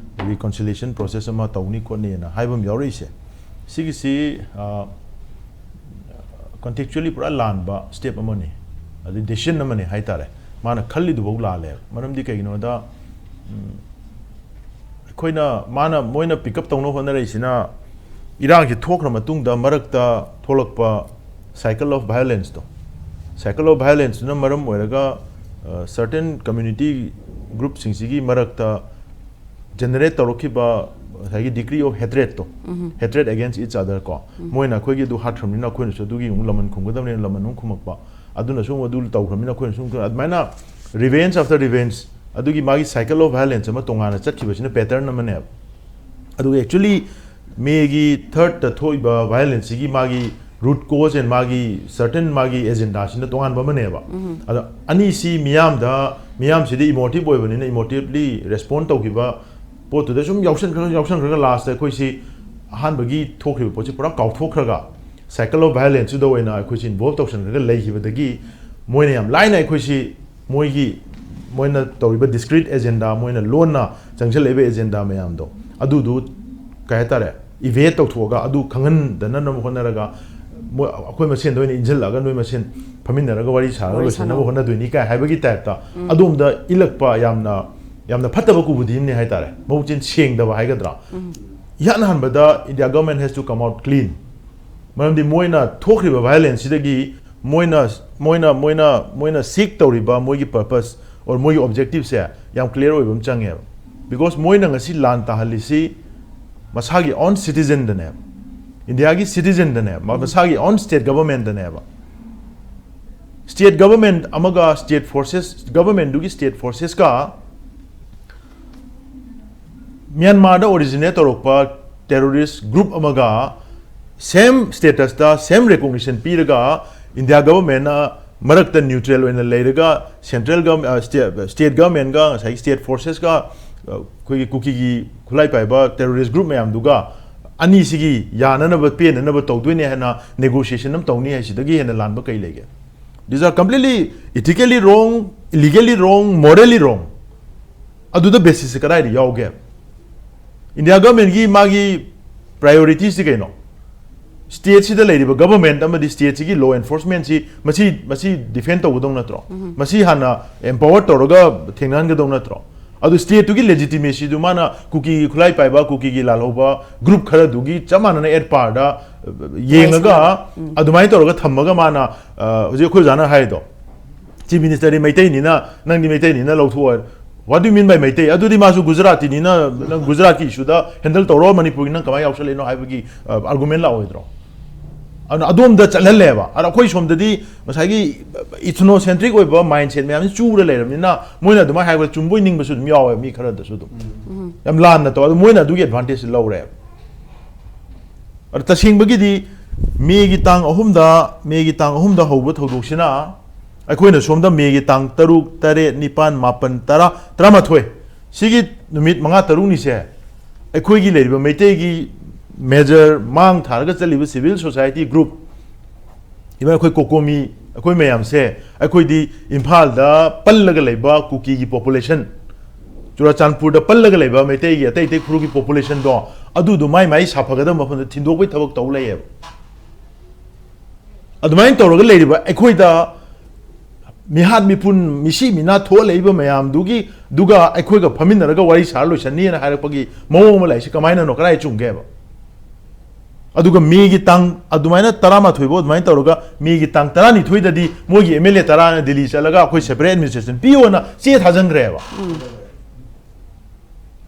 ꯔꯤꯀꯟꯁꯤꯂꯤꯌꯦꯁꯟ ꯄ꯭ꯔꯣꯁꯦꯁ ꯑꯃ ꯇꯧꯅꯤ ꯈꯣꯠꯅꯤꯅ ꯍꯥꯏꯕ ꯑꯃ ꯌꯥꯎꯔꯛꯏꯁꯦ꯫ ꯁꯤꯒꯤꯁꯤ ꯀꯟꯇꯦꯛꯆꯨꯋꯦꯂꯤ ꯄꯨꯔꯥ ꯂꯥꯟꯕ ꯁ꯭ꯇꯦꯞ ꯑꯃꯅꯤ, ꯑꯗꯩ ꯗꯤꯁꯤꯖꯟ ꯑꯃꯅꯤ ꯍꯥꯏ ꯇꯥꯔꯦ꯫ ꯃꯥꯅ ꯈꯜꯂꯤꯗꯨꯐꯥꯎ ꯂꯥꯜꯂꯦꯕ꯫ ꯃꯔꯝꯗꯤ ꯀꯩꯒꯤꯅꯣꯗ ꯎꯝ, ꯑꯩꯈꯣꯏꯅ, ꯃꯥꯅ, ꯃꯣꯏꯅ ꯄꯤꯛ ꯑꯞ ꯇꯧꯅꯕ ꯍꯣꯠꯅꯔꯛꯏꯁꯤꯅ ꯏꯔꯥꯡꯁꯤ ꯊꯣꯛꯈ꯭ꯔ ꯃꯇꯨꯡꯗ ꯃꯔꯛꯇ ꯊꯣꯛꯂꯛꯄ ꯁꯥꯏꯀꯜ ꯑꯣꯐ ꯚꯥꯏꯑꯣꯂꯦꯟꯁꯇꯣ, ꯁꯥꯏꯀꯜ ꯑꯣꯐ ꯚꯥꯏꯑꯣꯂꯦꯟꯁꯇꯨꯅ ꯃꯔꯝ ꯑꯣꯏꯔꯒ ꯁꯔꯇꯦꯟ ꯀꯝꯃ꯭ꯌꯨꯅꯤꯇꯤ ꯒ꯭ꯔꯨꯞꯁꯤꯡꯁꯤꯒꯤ ꯃꯔꯛꯇ ꯖꯦꯅꯦꯔꯦꯠ ꯇꯧꯔꯛꯈꯤꯕ ꯉꯁꯥꯏꯒꯤ ꯗꯤꯒ꯭ꯔꯤ ꯑꯣꯐ ꯍꯦꯇ꯭ꯔꯦꯠꯇꯣ, ꯍꯦꯇ꯭ꯔꯦꯠ ꯑꯦꯒꯦꯟꯁ ꯏꯆ ꯑꯗꯔ ꯀꯣ, ꯃꯣꯏꯅ ꯑꯩꯈꯣꯏꯒꯤ ꯑꯗꯨ ꯍꯥꯠꯈ꯭ꯔꯕꯅꯤꯅ ꯑꯩꯈꯣꯏꯅꯁꯨ ꯑꯗꯨꯒꯤ ꯑꯃꯨꯛ ꯂꯃꯟ ꯈꯨꯝꯒꯗꯕꯅꯤꯅ ꯂꯃꯟ ꯑꯃꯨꯛ ꯈꯨꯝꯃꯛꯄ, ꯑꯗꯨꯅꯁꯨ ꯑꯃꯨꯛ ꯑꯗꯨ ꯇꯧꯈ꯭ꯔꯕꯅꯤꯅ ꯑꯩꯈꯣꯏꯅꯁꯨ ꯑꯃꯨꯛ, ꯑꯗꯨꯃꯥꯏꯅ ꯔꯤꯚꯦꯟꯖ ꯑꯥꯐꯇꯔ ꯔꯤꯚꯦꯟꯖ, ꯑꯗꯨꯒꯤ ꯃꯥꯒꯤ ꯁꯥꯏꯀꯜ ꯑꯣꯐ ꯚꯥꯏꯑꯣꯂꯦꯟꯁ ꯑꯃ ꯇꯣꯉꯥꯟꯅ ꯆꯠꯈꯤꯕꯁꯤꯅ ꯄꯦꯇꯔꯟ ꯑꯃꯅꯦꯕ꯫ ꯑꯗꯨꯒ ꯑꯦꯛꯆꯨꯋꯦꯂꯤ ꯃꯦꯒꯤ ꯊꯥꯔꯠꯇ ꯊꯣꯛꯏꯕ ꯚꯥꯏꯑꯣꯂꯦꯟꯁꯁꯤꯒꯤ ꯃꯥꯒꯤ ꯔꯨꯠ ꯀꯣꯖ ꯑꯦꯟ ꯃꯥꯒꯤ ꯁꯔꯇꯦꯟ ꯃꯥꯒꯤ ꯑꯦꯖꯦꯟꯗꯥꯁꯤꯅ ꯇꯣꯉꯥꯟꯕ ꯑꯃꯅꯦꯕ꯫ ꯑꯗꯣ ꯑꯅꯤꯁꯤ ꯃꯤꯌꯥꯝꯗ, ꯃꯤꯌꯥꯝꯁꯤꯗꯤ ꯏꯃꯣꯇꯤꯞ ꯑꯣꯏꯕꯅꯤꯅ ꯏꯃꯣꯇꯤꯞꯂꯤ ꯔꯦꯁꯄꯣꯟ ꯇꯧꯈꯤꯕ ꯄꯣꯠꯇꯨꯗ ꯁꯨꯝ ꯌꯥꯎꯁꯟꯈ꯭ꯔꯒ, ꯌꯥꯎꯁꯟꯈ꯭ꯔꯒ ꯂꯥꯁꯇ ꯑꯩꯈꯣꯏꯁꯤ ꯑꯍꯥꯟꯕꯒꯤ ꯊꯣꯛꯈꯤꯕ ꯄꯣꯠꯁꯤ ꯄꯨꯔꯥ ꯀꯥꯎꯊꯣꯛꯈ꯭ꯔꯒ ꯁꯥꯏꯀꯜ ꯑꯣꯐ ꯚꯥꯏꯑꯣꯂꯦꯟꯁꯇꯨꯗ ꯑꯣꯏꯅ ꯑꯩꯈꯣꯏꯁꯤ ꯏꯟꯚꯣꯜꯕ ꯇꯧꯁꯟꯈ꯭ꯔꯒ ꯂꯩꯈꯤꯕꯗꯒꯤ ꯃꯣꯏꯅ ꯌꯥꯝ ꯂꯥꯏꯅ ꯑꯩꯈꯣꯏꯁꯤ ꯃꯣꯏꯒꯤ, ꯃꯣꯏꯅ ꯇꯧꯔꯤꯕ ꯗꯤꯁꯀ꯭ꯔꯤꯠ ꯑꯦꯖꯦꯟꯗꯥ, ꯃꯣꯏꯅ ꯂꯣꯟꯅ ꯆꯪꯁꯤꯜꯂꯛꯏꯕ ꯑꯦꯖꯦꯟꯗꯥ ꯃꯌꯥꯝꯗꯣ ꯑꯗꯨꯗꯨ ꯀꯩ ꯍꯥꯏꯇꯥꯔꯦ, ꯏꯚꯦꯠ ꯇꯧꯊꯣꯛꯑꯒ ꯑꯗꯨ ꯈꯪꯍꯟꯗꯅꯕ ꯍꯣꯠꯅꯔꯒ ꯃꯣꯏ, ꯑꯩꯈꯣꯏ ꯃꯁꯦꯟꯗ ꯑꯣꯏꯅ ꯏꯟꯁꯤꯜꯂꯛꯑꯒ ꯅꯣꯏ ꯃꯁꯦꯟ ꯐꯝꯃꯤꯟꯅꯔꯒ ꯋꯥꯔꯤ ꯁꯥꯔꯒ ꯋꯥꯔꯤ ꯂꯣꯏꯁꯤꯟꯅꯕ ꯁꯥꯟꯅꯧ꯫ ꯍꯣꯠꯅꯗꯣꯏꯅꯤ ꯀꯥꯏ ꯍꯥꯏꯕꯒꯤ ꯇꯥꯏꯞꯇ ꯑꯗꯣꯝꯗ ꯏꯜꯂꯛꯄ ꯌꯥꯝꯅ, ꯌꯥꯝꯅ ꯐꯠꯇꯕ ꯀꯨꯕꯨꯗꯤ ꯑꯃꯅꯤ ꯍꯥꯏꯇꯥꯔꯦ, ꯃꯕꯨꯛꯆꯦꯜ ꯁꯦꯡꯗꯕ ꯍꯥꯏꯒꯗ꯭ꯔꯥ꯫ ꯏꯍꯥꯟ ꯍꯥꯟꯕꯗ India government has to come out clean꯫ ꯃꯔꯝꯗꯤ ꯃꯣꯏꯅ ꯊꯣꯛꯈ꯭ꯔꯤꯕ ꯚꯥꯏꯑꯣꯂꯦꯟꯁꯁꯤꯗꯒꯤ ꯃꯣꯏꯅ, ꯃꯣꯏꯅ, ꯃꯣꯏꯅ, ꯃꯣꯏꯅ ꯁꯤꯛ ꯇꯧꯔꯤꯕ ꯃꯣꯏꯒꯤ ꯄꯔꯄꯁ ꯑꯣꯔ ꯃꯣꯏꯒꯤ ꯑꯣꯕꯖꯦꯛꯇꯤꯞꯁꯦ ꯌꯥꯝ ꯀ꯭ꯂꯤꯌꯥꯔ ꯑꯣꯏꯕ ꯑꯃ ꯆꯪꯉꯦꯕ꯫ ꯕꯤꯀꯣꯁ ꯃꯣꯏꯅ ꯉꯁꯤ ꯂꯥꯟ ꯇꯥꯍꯜꯂꯤꯁꯤ ꯃꯁꯥꯒꯤ ꯑꯣꯟ ꯁꯤꯇꯤꯖꯦꯟꯗꯅꯦꯕ, ꯏꯟꯗꯤꯌꯥꯒꯤ ꯁꯤꯇꯤꯖꯦꯟꯗꯅꯦꯕ, ꯃꯁꯥꯒꯤ ꯑꯣꯟ ꯁ꯭ꯇꯦꯠ ꯒꯚꯔꯟꯃꯦꯟꯠꯇꯅꯦꯕ꯫ ꯁ꯭ꯇꯦꯠ ꯒꯚꯔꯟꯃꯦꯟꯠ ꯑꯃꯒ ꯁ꯭ꯇꯦꯠ ꯐꯣꯔꯁꯦꯁ, ꯒꯚꯔꯟꯃꯦꯟꯠꯗꯨꯒꯤ ꯁ꯭ꯇꯦꯠ ꯐꯣꯔꯁꯦꯁꯀ ꯃ꯭ꯌꯥꯟꯃꯥꯔꯗ ꯑꯣꯔꯤꯖꯤꯅꯦꯠ ꯇꯧꯔꯛꯄ ꯇꯦꯔꯣꯔꯤꯁ ꯒ꯭ꯔꯨꯞ ꯑꯃꯒ ꯁꯦꯝ ꯁ꯭ꯇꯦꯇꯁꯇ, ꯁꯦꯝ ꯔꯦꯀꯣꯒꯅꯤꯁꯟ ꯄꯤꯔꯒ, ꯏꯟꯗꯤꯌꯥ ꯒꯚꯔꯟꯃꯦꯟꯅ ꯃꯔꯛꯇ ꯅ꯭ꯌꯨꯇ꯭ꯔꯦꯜ ꯑꯣꯏꯅ ꯂꯩꯔꯒ, ꯁꯦꯟꯇ꯭ꯔꯦꯜ ꯒꯚꯔꯟ-, ꯑ, ꯁ꯭ꯇꯦ-, ꯁ꯭ꯇꯦꯠ ꯒꯚꯔꯟꯃꯦꯟꯒ ꯉꯁꯥꯏꯒꯤ ꯁ꯭ꯇꯦꯠ ꯐꯣꯔꯁꯦꯁꯀ, ꯑ, ꯑꯩꯈꯣꯏꯒꯤ ꯀꯨꯀꯤꯒꯤ ꯈꯨꯠꯂꯥꯏ ꯄꯥꯏꯕ ꯇꯦꯔꯣꯔꯤꯁ ꯒ꯭ꯔꯨꯞ ꯃꯌꯥꯝꯗꯨꯒ ꯑꯅꯤꯁꯤꯒꯤ ꯌꯥꯅꯅꯕ, ꯄꯦꯟꯅꯅꯕ ꯇꯧꯗꯣꯏꯅꯦ ꯍꯥꯏꯅ ꯅꯦꯒꯣꯁꯤꯌꯦꯁꯟ ꯑꯃ ꯇꯧꯅꯤ ꯍꯥꯏꯁꯤꯗꯒꯤ ꯍꯦꯟꯅ ꯂꯥꯟꯕ ꯀꯩ ꯂꯩꯒꯦ? These are completely ethically wrong, illegally wrong, morally wrong. ꯑꯗꯨꯗ ꯕꯦꯁꯤꯁꯁꯦ ꯀꯗꯥꯏꯗ ꯌꯥꯎꯒꯦ? ꯏꯟꯗꯤꯌꯥ ꯒꯚꯔꯟꯃꯦꯟꯒꯤ ꯃꯥꯒꯤ ꯄ꯭ꯔꯥꯏꯌꯣꯔꯤꯇꯤꯁꯇꯤ ꯀꯩꯅꯣ? ꯁ꯭ꯇꯦꯠꯁꯤꯗ ꯂꯩꯔꯤꯕ ꯒꯚꯔꯟꯃꯦꯟ ꯑꯃꯗꯤ ꯁ꯭ꯇꯦꯠꯁꯤꯒꯤ ꯂꯣ ꯑꯦꯟꯐꯣꯔꯁꯃꯦꯟꯁꯤ ꯃꯁꯤ, ꯃꯁꯤ ꯗꯤꯐꯦꯟ ꯇꯧꯒꯗꯧ ꯅꯠꯇ꯭ꯔꯣ? ꯃꯁꯤ ꯍꯥꯟꯅ ꯑꯦꯝꯄꯥꯋꯔ ꯇꯧꯔꯒ ꯊꯦꯡꯅꯍꯟꯒꯗꯧ ꯅꯠꯇ꯭ꯔꯣ? ꯑꯗꯨ ꯁ꯭ꯇꯦꯠꯇꯨꯒꯤ ꯂꯦꯖꯤꯇꯤꯃꯦꯁꯤꯗꯨ ꯃꯥꯅ ꯀꯨꯀꯤꯒꯤ ꯈꯨꯠꯂꯥꯏ ꯄꯥꯏꯕ, ꯀꯨꯀꯤꯒꯤ ꯂꯥꯜꯍꯧꯕ ꯒ꯭ꯔꯨꯞ ꯈꯔꯗꯨꯒꯤ ꯆꯞ ꯃꯥꯟꯅꯅ ꯑꯦꯠ ꯄꯥꯔꯗ ꯌꯦꯡꯉꯒ, ꯑꯗꯨꯃꯥꯏꯅ ꯇꯧꯔꯒ ꯊꯝꯃꯒ ꯃꯥꯅ, ꯑ, ꯍꯧꯖꯤꯛ ꯑꯩꯈꯣꯏ ꯑꯣꯖꯥꯅ ꯍꯥꯏꯗꯣ, ꯆꯤꯐ ꯃꯤꯅꯤꯁꯇꯔꯗꯤ ꯃꯩꯇꯩꯅꯤꯅ, ꯅꯪꯗꯤ ꯃꯩꯇꯩꯅꯤꯅ ꯂꯧꯊꯣꯛꯑꯣ꯫ What do you mean by Meitei? ꯑꯗꯨꯗꯤ ꯃꯥꯁꯨ ꯒꯨꯖꯔꯥꯇꯤꯅꯤꯅ, ꯅꯪ ꯒꯨꯖꯔꯥꯠꯀꯤ ꯏꯁꯨꯗ ꯍꯦꯟꯗꯜ ꯇꯧꯔꯣ, ꯃꯅꯤꯄꯨꯔꯒꯤ ꯅꯪ ꯀꯃꯥꯏꯅ ꯌꯥꯎꯁꯜꯂꯤꯅꯣ ꯍꯥꯏꯕꯒꯤ, ꯑ, ꯑꯥꯔꯒꯨꯃꯦꯟ ꯂꯥꯛꯑꯣꯏꯗ꯭ꯔꯣ? ꯑꯗꯨꯅ ꯑꯗꯣꯝꯗ ꯆꯠꯍꯜꯂꯦꯕ꯫ ꯑꯗ ꯑꯩꯈꯣꯏ ꯁꯣꯝꯗꯗꯤ ꯉꯁꯥꯏꯒꯤ ꯏꯊꯅꯣꯁꯦꯟꯇ꯭ꯔꯤꯛ ꯑꯣꯏꯕ ꯃꯥꯏꯟꯁꯦꯠ ꯃꯌꯥꯝꯁꯤ ꯆꯨꯔ ꯂꯩꯔꯕꯅꯤꯅ, ꯃꯣꯏꯅ ꯑꯗꯨꯃꯥꯏꯅ ꯍꯥꯏꯕꯗ ꯆꯨꯝꯕꯣꯏ ꯅꯤꯡꯕꯁꯨ ꯑꯗꯨꯝ ꯌꯥꯎꯋꯦ, ꯃꯤ ꯈꯔꯗꯁꯨ ꯑꯗꯨꯝ꯫ ꯌꯥꯝ ꯂꯥꯟꯅ ꯇꯧ, ꯑꯗꯨ ꯃꯣꯏꯅ ꯑꯗꯨꯒꯤ ꯑꯦꯗꯚꯥꯟꯇꯦꯖꯁꯤ ꯂꯧꯔꯦꯕ꯫ ꯑꯗ ꯇꯁꯦꯡꯕꯒꯤꯗꯤ ꯃꯦꯒꯤ ꯇꯥꯡ ꯑꯍꯨꯝꯗ, ꯃꯦꯒꯤ ꯇꯥꯡ ꯑꯍꯨꯝꯗ ꯍꯧꯕ ꯊꯧꯗꯣꯛꯁꯤꯅ ꯑꯩꯈꯣꯏꯅ ꯁꯣꯝꯗ ꯃꯦꯒꯤ ꯇꯥꯡ ꯇꯔꯨꯛ, ꯇꯔꯦꯠ, ꯅꯤꯄꯥꯟ, ꯃꯥꯄꯟ, ꯇꯔꯥ, ꯇꯔꯥꯃꯥꯊꯣꯏ, ꯁꯤꯒꯤ ꯅꯨꯃꯤꯠ ꯃꯉꯥ ꯇꯔꯨꯛꯅꯤꯁꯦ ꯑꯩꯈꯣꯏꯒꯤ ꯂꯩꯔꯤꯕ ꯃꯩꯇꯩꯒꯤ ꯃꯦꯖꯔ ꯃꯥꯡ ꯊꯥꯔꯒ ꯆꯠꯂꯤꯕ ꯁꯤꯚꯤꯜ ꯁꯣꯁꯥꯏꯇꯤ ꯒ꯭ꯔꯨꯞ, ꯏꯚꯟ ꯑꯩꯈꯣꯏ ꯀꯣꯀꯣꯃꯤ, ꯑꯩꯈꯣꯏ ꯃꯌꯥꯝꯁꯦ, ꯑꯩꯈꯣꯏꯗꯤ ꯏꯝꯐꯥꯜꯗ ꯄꯜꯂꯒ ꯂꯩꯕ ꯀꯨꯀꯤꯒꯤ ꯄꯣꯄꯨꯂꯦꯁꯟ, ꯆꯨꯔꯥꯆꯥꯟꯄꯨꯔꯗ ꯄꯜꯂꯒ ꯂꯩꯕ ꯃꯩꯇꯩꯒꯤ ꯑꯇꯩ ꯑꯇꯩ ꯐꯨꯔꯨꯞꯀꯤ ꯄꯣꯄꯨꯂꯦꯁꯟꯗꯣ, ꯑꯗꯨꯗꯣ ꯃꯥꯏ ꯃꯥꯏ ꯁꯥꯐꯒꯗꯕ ꯃꯐꯝꯗ ꯊꯤꯟꯗꯣꯛꯄꯩ ꯊꯕꯛ ꯇꯧ ꯂꯩꯌꯦꯕ꯫ ꯑꯗꯨꯃꯥꯏꯅ ꯇꯧꯔꯒ ꯂꯩꯔꯤꯕ ꯑꯩꯈꯣꯏꯗ ꯃꯤꯍꯥꯠ ꯃꯤꯄꯨꯟ, ꯃꯤꯁꯤ ꯃꯤꯅꯥ ꯊꯣꯛꯍꯜꯂꯛꯏꯕ ꯃꯌꯥꯝꯗꯨꯒꯤ, ꯗꯨꯒ ꯑꯩꯈꯣꯏꯒ ꯐꯝꯃꯤꯟꯅꯔꯒ ꯋꯥꯔꯤ ꯁꯥꯔ ꯂꯣꯏꯁꯟꯅꯤꯅ ꯍꯥꯏꯔꯛꯄꯒꯤ ꯃꯑꯣꯡ ꯑꯃ ꯂꯥꯛꯏꯁꯤ ꯀꯃꯥꯏꯅꯅꯣ? ꯀꯗꯥꯏ ꯆꯨꯝꯒꯦꯕ? ꯑꯗꯨꯒ ꯃꯦꯒꯤ ꯇꯥꯡ, ꯑꯗꯨꯃꯥꯏꯅ ꯇꯔꯥꯃꯥꯊꯣꯏ ꯐꯥꯎ ꯑꯗꯨꯃꯥꯏꯅ ꯇꯧꯔꯒ, ꯃꯦꯒꯤ ꯇꯥꯡ ꯇꯔꯥꯅꯤꯊꯣꯏꯗꯗꯤ ꯃꯣꯏꯒꯤ ꯑꯦꯝ ꯑꯦꯜ ꯑꯦ ꯇꯔꯥꯅ ꯗꯤꯜꯂꯤ ꯆꯠꯂꯒ ꯑꯩꯈꯣꯏ ꯁꯦꯄꯔꯦꯠ ꯑꯦꯗꯃꯤꯅꯤꯁꯇ꯭ꯔꯦꯁꯟ ꯄꯤꯌꯣꯅ ꯆꯦ ꯊꯥꯖꯟꯈ꯭ꯔꯦꯕ꯫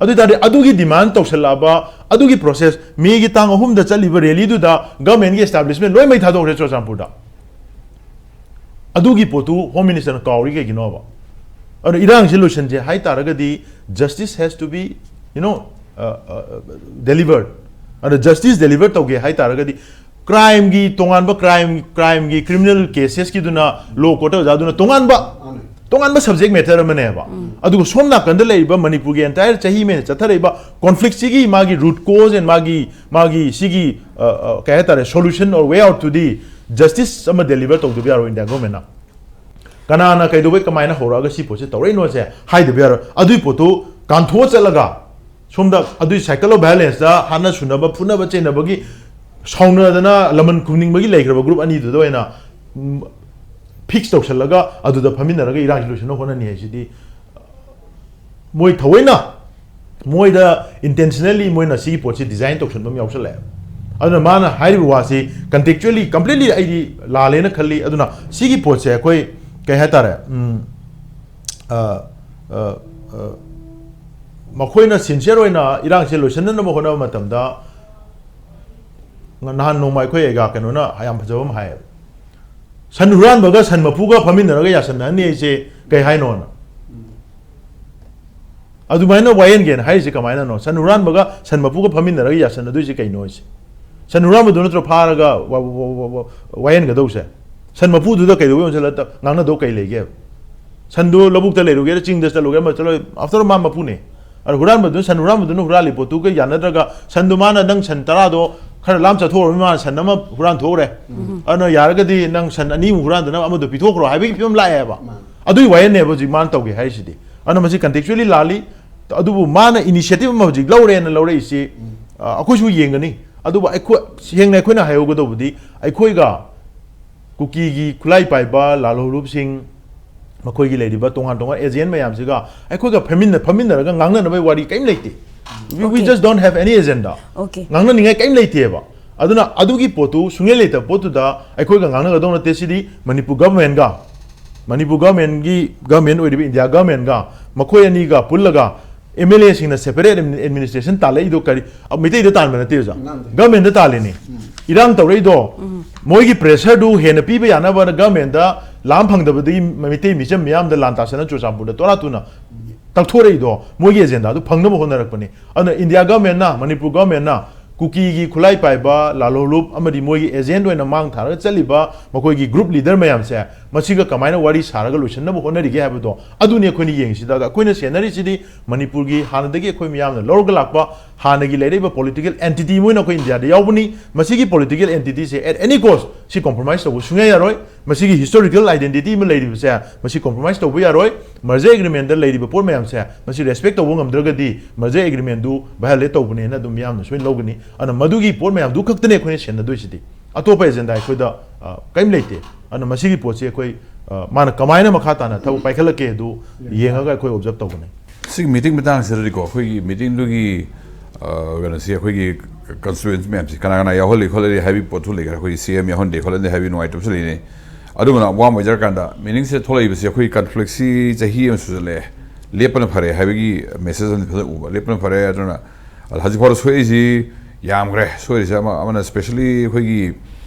ꯑꯗꯨ ꯑꯣꯏ ꯇꯥꯔꯗꯤ ꯑꯗꯨꯒꯤ ꯗꯤꯃꯥꯟ ꯇꯧꯁꯜꯂꯛꯑꯕ, ꯑꯗꯨꯒꯤ ꯄ꯭ꯔꯣꯁꯦꯁ, ꯃꯦꯒꯤ ꯇꯥꯡ ꯑꯍꯨꯝꯗ ꯆꯠꯂꯤꯕ ꯔꯦꯂꯤꯗꯨꯗ ꯒꯚꯔꯟꯃꯦꯟꯒꯤ ꯑꯦꯁꯇꯥꯕ꯭ꯂꯤꯁꯃꯦꯟ ꯂꯣꯏ ꯃꯩ ꯊꯥꯗꯣꯛꯈ꯭ꯔꯦ ꯆꯨꯔꯆꯥꯟꯄꯨꯔꯗ꯫ ꯑꯗꯨꯒꯤ ꯄꯣꯠꯇꯨ ꯍꯣꯝ ꯃꯤꯅꯤꯁꯇꯔꯅ ꯀꯥꯎꯔꯤ ꯀꯩꯒꯤꯅꯣꯕ? ꯑꯗꯨꯅ ꯏꯔꯥꯡꯁꯤ ꯂꯣꯏꯁꯤꯟꯁꯦ ꯍꯥꯏ ꯇꯥꯔꯒꯗꯤ, justice has to be you know, uh, uh, deliver. ꯑꯗ justice deliver ꯇꯧꯒꯦ ꯍꯥꯏ ꯇꯥꯔꯒꯗꯤ, crime ꯒꯤ ꯇꯣꯉꯥꯟꯕ, crime, crime ꯒꯤ criminal cases ꯀꯤꯗꯨꯅ law court ꯇ ꯑꯣꯖꯥꯗꯨꯅ ꯇꯣꯉꯥꯟꯕ, ꯇꯣꯉꯥꯟꯕ subject matter ꯑꯃꯅꯦꯕ꯫ ꯑꯗꯨꯒ ꯁꯣꯝ ꯅꯥꯀꯟꯗ ꯂꯩꯔꯤꯕ ꯃꯅꯤꯄꯨꯔꯒꯤ entire ꯆꯍꯤ ꯑꯃ ꯍꯦꯟꯅ ꯆꯠꯊꯔꯛꯏꯕ conflict ꯁꯤꯒꯤ ꯃꯥꯒꯤ root cause and ꯃꯥꯒꯤ, ꯃꯥꯒꯤ ꯁꯤꯒꯤ, ꯑ, ꯑ, ꯀꯩ ꯍꯥꯏꯇꯥꯔꯦ, solution or way out to the justice ꯑꯃ deliver ꯇꯧꯗꯕ ꯌꯥꯔꯣꯏ India government ꯅ꯫ ꯀꯅꯥꯅ ꯀꯩꯗꯧꯕꯩ ꯀꯃꯥꯏꯅ ꯍꯧꯔꯛꯑꯒ ꯁꯤ ꯄꯣꯠꯁꯦ ꯇꯧꯔꯛꯏꯅꯣꯁꯦ ꯍꯥꯏꯗꯕ ꯌꯥꯔꯣꯏ꯫ ꯑꯗꯨꯏ ꯄꯣꯠꯇꯨ ꯀꯥꯟꯊꯣꯛꯑ ꯆꯠꯂꯒ ꯁꯣꯝꯗ ꯑꯗꯨꯏ cycle of violence ꯇ ꯍꯥꯠꯅ ꯁꯨꯅꯕ, ꯐꯨꯅꯕ ꯆꯩꯅꯕꯒꯤ, ꯁꯥꯎꯅꯗꯅ ꯂꯃꯟ ꯈꯨꯝꯅꯤꯡꯕꯒꯤ ꯂꯩꯈ꯭ꯔꯕ group ꯑꯅꯤꯗꯨꯗ ꯑꯣꯏꯅ, ꯎꯝ, fix ꯇꯧꯁꯜꯂꯒ ꯑꯗꯨꯗ ꯐꯝꯃꯤꯟꯅꯔꯒ ꯏꯔꯥꯡꯁꯤ ꯂꯣꯏꯁꯤꯟꯅꯕ ꯍꯣꯠꯅꯅꯤ ꯍꯥꯏꯁꯤꯗꯤ ꯃꯣꯏ ꯊꯑꯣꯏꯅ, ꯃꯣꯏꯗ intentionally ꯃꯣꯏꯅ ꯁꯤꯒꯤ ꯄꯣꯠꯁꯤ design ꯇꯧꯁꯟꯕ ꯑꯃ ꯌꯥꯎꯁꯜꯂꯛꯑꯦ꯫ ꯑꯗꯨꯅ ꯃꯥꯅ ꯍꯥꯏꯔꯤꯕ ꯋꯥꯁꯤ contextually completely ꯑꯩꯗꯤ ꯂꯥꯜꯂꯦꯅ ꯈꯜꯂꯤ꯫ ꯑꯗꯨꯅ ꯁꯤꯒꯤ ꯄꯣꯠꯁꯦ ꯑꯩꯈꯣꯏ ꯀꯩ ꯍꯥꯏꯇꯥꯔꯦ, ꯎꯝ, ꯑ, ꯑ, ꯑ, ꯃꯈꯣꯏꯅ sincere ꯑꯣꯏꯅ ꯏꯔꯥꯡꯁꯦ ꯂꯣꯏꯁꯤꯟꯅꯅꯕ ꯍꯣꯠꯅꯕ ꯃꯇꯝꯗ, ꯅꯍꯥꯟ ꯅꯣꯡꯃ ꯑꯩꯈꯣꯏ ꯑꯩꯒꯥ ꯀꯩꯅꯣꯅ ꯌꯥꯝ ꯐꯖꯕ ꯑꯃ ꯍꯥꯏꯌꯦꯕ, "ꯁꯟ ꯍꯨꯔꯥꯟꯕꯒ ꯁꯟ ꯃꯄꯨꯒ ꯐꯝꯃꯤꯟꯅꯔꯒ ꯌꯥꯁꯟꯅꯍꯟꯅꯤ ꯍꯥꯏꯁꯦ ꯀꯩ ꯍꯥꯏꯅꯣꯅ?" ꯑꯗꯨꯃꯥꯏꯅ ꯋꯥꯌꯦꯟꯒꯦꯅ ꯍꯥꯏꯔꯤꯁꯦ ꯀꯃꯥꯏꯅꯅꯣ? ꯁꯟ ꯍꯨꯔꯥꯟꯕꯒ ꯁꯟ ꯃꯄꯨꯒ ꯐꯝꯃꯤꯟꯅꯔꯒ ꯌꯥꯁꯟꯅꯗꯣꯏꯁꯦ ꯀꯩꯅꯣ ꯍꯥꯏꯁꯦ? ꯁꯟ ꯍꯨꯔꯥꯟꯕꯗꯨ ꯅꯠꯇ꯭ꯔꯣ ꯐꯥꯔꯒ ꯋꯥ-, ꯋꯥ-, ꯋꯥ-, ꯋꯥ-, ꯋꯥꯌꯦꯟꯒꯗꯧꯁꯦ? ꯁꯟ ꯃꯄꯨꯗꯨꯗ ꯀꯩꯗꯧꯕꯩ ꯑꯣꯟꯁꯤꯜꯂ ꯉꯥꯡꯅꯗꯧ ꯀꯩ ꯂꯩꯒꯦꯕ? ꯁꯟꯗꯨ ꯂꯧꯕꯨꯛꯇ ꯂꯩꯔꯨꯒꯦꯔꯥ, ꯆꯤꯡꯗ ꯆꯠꯂꯨꯒꯦꯔꯥ, ꯑꯃ ꯆꯠꯂꯨ, after all ꯃꯥ ꯃꯄꯨꯅꯦ꯫ ꯑꯗꯣ ꯍꯨꯔꯥꯟꯕꯗꯨꯅ, ꯁꯟ ꯍꯨꯔꯥꯟꯕꯗꯨꯅ ꯍꯨꯔꯥꯜꯂꯤ ꯄꯣꯠꯇꯨꯒ ꯌꯥꯅꯗ꯭ꯔꯒ, ꯁꯟꯗꯨ ꯃꯥꯅ ꯅꯪ ꯁꯟ ꯇꯔꯥꯗꯣ ꯈꯔ ꯂꯥꯝ ꯆꯠꯊꯣꯛꯎꯔꯕꯅꯤꯅ ꯃꯥꯅ ꯁꯟ ꯑꯃ ꯍꯨꯔꯥꯟ ꯊꯣꯛꯎꯔꯦ꯫ ꯑꯗꯨꯅ ꯌꯥꯔꯒꯗꯤ ꯅꯪ ꯁꯟ ꯑꯅꯤꯃꯨꯛ ꯍꯨꯔꯥꯟꯗꯅꯕ ꯑꯃꯗꯣ ꯄꯤꯊꯣꯛꯈ꯭ꯔꯣ ꯍꯥꯏꯕꯒꯤ ꯐꯤꯕꯝ ꯂꯥꯛꯑꯦꯕ꯫ ꯃꯥꯅꯦ꯫ ꯑꯗꯨꯒꯤ ꯋꯥꯌꯦꯜꯅꯦꯕ ꯍꯧꯖꯤꯛ ꯃꯥꯅ ꯇꯧꯒꯦ ꯍꯥꯏꯔꯤꯁꯤꯗꯤ꯫ ꯑꯗꯨꯅ ꯃꯁꯤ contextually ꯂꯥꯜꯂꯤ꯫ ꯑꯗꯨꯕꯨ ꯃꯥꯅ initiative ꯑꯃ ꯍꯧꯖꯤꯛ ꯂꯧꯔꯦꯅ ꯂꯧꯔꯛꯏꯁꯤ, ꯑ, ꯑꯩꯈꯣꯏꯁꯨ ꯌꯦꯡꯒꯅꯤ꯫ ꯑꯗꯨꯕꯨ ꯑꯩꯈꯣꯏ, ꯁꯦꯡꯅ ꯑꯩꯈꯣꯏꯅ ꯍꯥꯏꯍꯧꯒꯗꯧꯕꯗꯤ, ꯑꯩꯈꯣꯏꯒ ꯀꯨꯀꯤꯒꯤ ꯈꯨꯠꯂꯥꯏ ꯄꯥꯏꯕ ꯂꯥꯜꯍꯧꯂꯨꯞꯁꯤꯡ, ꯃꯈꯣꯏꯒꯤ ꯂꯩꯔꯤꯕ ꯇꯣꯉꯥꯟ ꯇꯣꯉꯥꯟ agent ꯃꯌꯥꯝꯁꯤꯒ ꯑꯩꯈꯣꯏꯒ ꯐꯝꯃꯤꯟꯅ-, ꯐꯝꯃꯤꯟꯅꯔꯒ ꯉꯥꯡꯅꯅꯕꯒꯤ ꯋꯥꯔꯤ ꯀꯔꯤꯝ ꯂꯩꯇꯦ꯫ We, we Okay. just don't have any agenda. Okay. ꯉꯥꯡꯅꯅꯤꯡꯉꯥꯏ ꯀꯔꯤꯝ ꯂꯩꯇꯦꯕ꯫ ꯑꯗꯨꯅ ꯑꯗꯨꯒꯤ ꯄꯣꯠꯇꯨ ꯁꯨꯡꯂꯩ ꯂꯩꯇꯕ ꯄꯣꯠꯇꯨꯗ ꯑꯩꯈꯣꯏꯒ ꯉꯥꯡꯅꯒꯗꯧ ꯅꯠꯇꯦ꯫ ꯁꯤꯗꯤ ꯃꯅꯤꯄꯨꯔ government ꯒ, ꯃꯅꯤꯄꯨꯔ government ꯀꯤ, government ꯑꯣꯏꯔꯤꯕ India government ꯒ, ꯃꯈꯣꯏ ꯑꯅꯤꯒ ꯄꯨꯜꯂꯒ MLA ꯁꯤꯡꯅ separate admin-, administration ꯇꯥꯜꯂꯛꯏꯗꯣ ꯀꯔꯤ? ꯑ, ꯃꯩꯇꯩꯗ ꯇꯥꯟꯕ ꯅꯠꯇꯦ ꯑꯣꯖꯥ꯫ ꯉꯥꯡꯗꯦ꯫ Government ꯇ ꯇꯥꯜꯂꯤꯅꯤ꯫ ꯎꯝ꯫ ꯏꯔꯥꯡ ꯇꯧꯔꯛꯏꯗꯣ ꯎꯝ꯫ ꯃꯣꯏꯒꯤ pressure ꯗꯨ ꯍꯦꯟꯅ ꯄꯤꯕ ꯌꯥꯅꯕ government ꯇ ꯂꯥꯝ ꯐꯪꯗꯕꯗꯒꯤ ꯃꯩꯇꯩ ꯃꯤꯆꯝ ꯃꯤꯌꯥꯝꯗ ꯂꯥꯟ ꯇꯥꯁꯟꯅ ꯆꯨꯔꯆꯥꯟꯄꯨꯔꯗ ꯇꯣꯔꯥ ꯇꯨꯅ ꯇꯛꯊꯣꯔꯛꯏꯗꯣ ꯃꯣꯏꯒꯤ ꯑꯦꯖꯦꯟꯗꯥꯗꯨ ꯐꯪꯅꯕ ꯍꯣꯠꯅꯔꯛꯄꯅꯤ꯫ ꯑꯗꯨꯅ ꯏꯟꯗꯤꯌꯥ ꯒꯚꯔꯟꯃꯦꯟꯠꯅ, ꯃꯅꯤꯄꯨꯔ ꯒꯚꯔꯟꯃꯦꯟꯠꯅ ꯀꯨꯀꯤꯒꯤ ꯈꯨꯠꯂꯥꯏ ꯄꯥꯏꯕ ꯂꯥꯂꯣꯂꯨꯞ ꯑꯃꯗꯤ ꯃꯣꯏꯒꯤ ꯑꯦꯖꯦꯟꯠ ꯑꯣꯏꯅ ꯃꯥꯡ ꯊꯥꯔꯒ ꯆꯠꯂꯤꯕ ꯃꯈꯣꯏꯒꯤ ꯒ꯭ꯔꯨꯞ ꯂꯤꯗꯔ ꯃꯌꯥꯝꯁꯦ ꯃꯁꯤꯒ ꯀꯃꯥꯏꯅ ꯋꯥꯔꯤ ꯁꯥꯔꯒ ꯂꯣꯏꯁꯤꯟꯅꯕ ꯍꯣꯠꯅꯔꯤꯒꯦ ꯍꯥꯏꯕꯗꯣ ꯑꯗꯨꯅꯤ ꯑꯩꯈꯣꯏꯅ ꯌꯦꯡꯉꯤꯁꯤꯗ꯫ ꯑꯩꯈꯣꯏꯅ ꯁꯦꯟꯅꯔꯤꯁꯤꯗꯤ ꯃꯅꯤꯄꯨꯔꯒꯤ ꯍꯥꯟꯅꯗꯒꯤ ꯑꯩꯈꯣꯏ ꯃꯤꯌꯥꯝꯅ ꯂꯧꯔꯒ ꯂꯥꯛꯄ ꯍꯥꯟꯅꯒꯤ ꯂꯩꯔꯛꯏꯕ ꯄꯣꯂꯤꯇꯤꯀꯦꯜ ꯑꯦꯟꯇꯤꯇꯤ ꯑꯃ ꯑꯣꯏꯅ ꯑꯩꯈꯣꯏ ꯏꯟꯗꯤꯌꯥꯗ ꯌꯥꯎꯕꯅꯤ꯫ ꯃꯁꯤꯒꯤ ꯄꯣꯂꯤꯇꯤꯀꯦꯜ ꯑꯦꯟꯇꯤꯇꯤꯁꯦ at any cost ꯁꯤ ꯀꯣꯝꯄ꯭ꯔꯣꯃꯥꯏꯁ ꯇꯧꯕ ꯁꯨꯡꯌꯥ ꯌꯥꯔꯣꯏ꯫ ꯃꯁꯤꯒꯤ ꯍꯤꯁꯇꯣꯔꯤꯀꯦꯜ ꯑꯥꯏꯗꯦꯟꯇꯤꯇꯤ ꯑꯃ ꯂꯩꯔꯤꯕꯁꯦ ꯃꯁꯤ ꯀꯣꯝꯄ꯭ꯔꯣꯃꯥꯏꯁ ꯇꯧꯕ ꯌꯥꯔꯣꯏ꯫ ꯃꯔꯖꯔ ꯑꯦꯒ꯭ꯔꯤꯃꯦꯟꯗ ꯂꯩꯔꯤꯕ ꯄꯣꯠ ꯃꯌꯥꯝꯁꯦ ꯃꯁꯤ ꯔꯦꯁꯄꯦꯛ ꯇꯧꯕ ꯉꯝꯗ꯭ꯔꯒꯗꯤ ꯃꯔꯖꯔ ꯑꯦꯒ꯭ꯔꯤꯃꯦꯟꯗꯨ ꯚꯥꯏꯑꯣꯂꯦꯠ ꯇꯧꯕꯅꯦꯅ ꯑꯗꯨꯝ ꯃꯤꯌꯥꯝꯅ ꯁꯣꯏꯅ ꯂꯧꯒꯅꯤ꯫ ꯑꯗꯨꯅ ꯃꯗꯨꯒꯤ ꯄꯣꯠ ꯃꯌꯥꯝꯗꯨ ꯈꯛꯇꯅꯦ ꯑꯩꯈꯣꯏꯅ ꯁꯦꯟꯅꯗꯣꯏꯁꯤꯗꯤ꯫ ꯑꯇꯣꯞꯄ ꯑꯦꯖꯦꯟꯗꯥ ꯑꯩꯈꯣꯏꯗ, ꯑ, ꯀꯔꯤꯝ ꯂꯩꯇꯦ꯫ ꯑꯗꯨꯅ ꯃꯁꯤꯒꯤ ꯄꯣꯠꯁꯤ ꯑꯩꯈꯣꯏ, ꯑ, ꯃꯥꯅ ꯀꯃꯥꯏꯅ ꯃꯈꯥ ꯇꯥꯅ ꯊꯕꯛ ꯄꯥꯏꯈꯠꯂꯛꯀꯦ ꯑꯗꯨ ꯌꯦꯡꯉꯒ ꯑꯩꯈꯣꯏ ꯑꯣꯕꯖꯔꯕ ꯇꯧꯒꯅꯤ꯫ ꯁꯤꯒꯤ ꯃꯤꯇꯤꯡ ꯃꯇꯥꯡꯁꯤꯗꯗꯤꯀꯣ, ꯑꯩꯈꯣꯏꯒꯤ ꯃꯤꯇꯤꯡꯗꯨꯒꯤ, ꯑ, ꯀꯩꯅꯣꯁꯤ, ꯑꯩꯈꯣꯏꯒꯤ ꯀꯟꯁꯇꯤꯇ꯭ꯋꯦꯟꯁꯤ ꯃꯌꯥꯝꯁꯤ ꯀꯅꯥ ꯀꯅꯥ ꯌꯥꯎꯍꯜꯂꯤ ꯈꯣꯠꯍꯜꯂꯤ ꯍꯥꯏꯕꯒꯤ ꯄꯣꯠꯁꯨ ꯂꯩꯈ꯭ꯔꯦ꯫ ꯑꯩꯈꯣꯏꯒꯤ ꯁꯤ ꯑꯦꯝ ꯌꯥꯎꯍꯟꯗꯦ ꯈꯣꯠꯍꯟꯗꯦ ꯍꯥꯏꯕꯒꯤ ꯅꯨꯡꯉꯥꯏꯇꯕꯁꯨ ꯂꯩꯅꯩ꯫ ꯑꯗꯨꯒ ꯑꯋꯥꯡꯕ ꯑꯣꯏꯖꯔꯀꯥꯟꯗ ꯃꯤꯅꯤꯡꯁꯦ ꯊꯣꯛꯂꯛꯏꯕꯁꯤ ꯑꯩꯈꯣꯏꯒꯤ ꯀꯟꯐ꯭ꯂꯤꯛꯁꯤ ꯆꯍꯤ ꯑꯃ ꯁꯨꯖꯜꯂꯛꯑꯦ꯫ ꯂꯦꯞꯄꯅ ꯐꯔꯦ ꯍꯥꯏꯕꯒꯤ ꯃꯦꯁꯦꯖ ꯑꯃꯗꯤ ꯐꯖꯅ ꯎꯕ꯫ ꯂꯦꯞꯄꯅ ꯐꯔꯦ꯫ ꯑꯗꯨꯅ ꯑꯗ ꯍꯧꯖꯤꯛ ꯐꯥꯎꯗ ꯁꯣꯛꯏꯁꯤ ꯌꯥꯝꯈ꯭ꯔꯦ꯫ ꯁꯣꯏꯔꯤꯁꯦ ꯑꯃ, ꯑꯃꯅ specially ꯑꯩꯈꯣꯏꯒꯤ,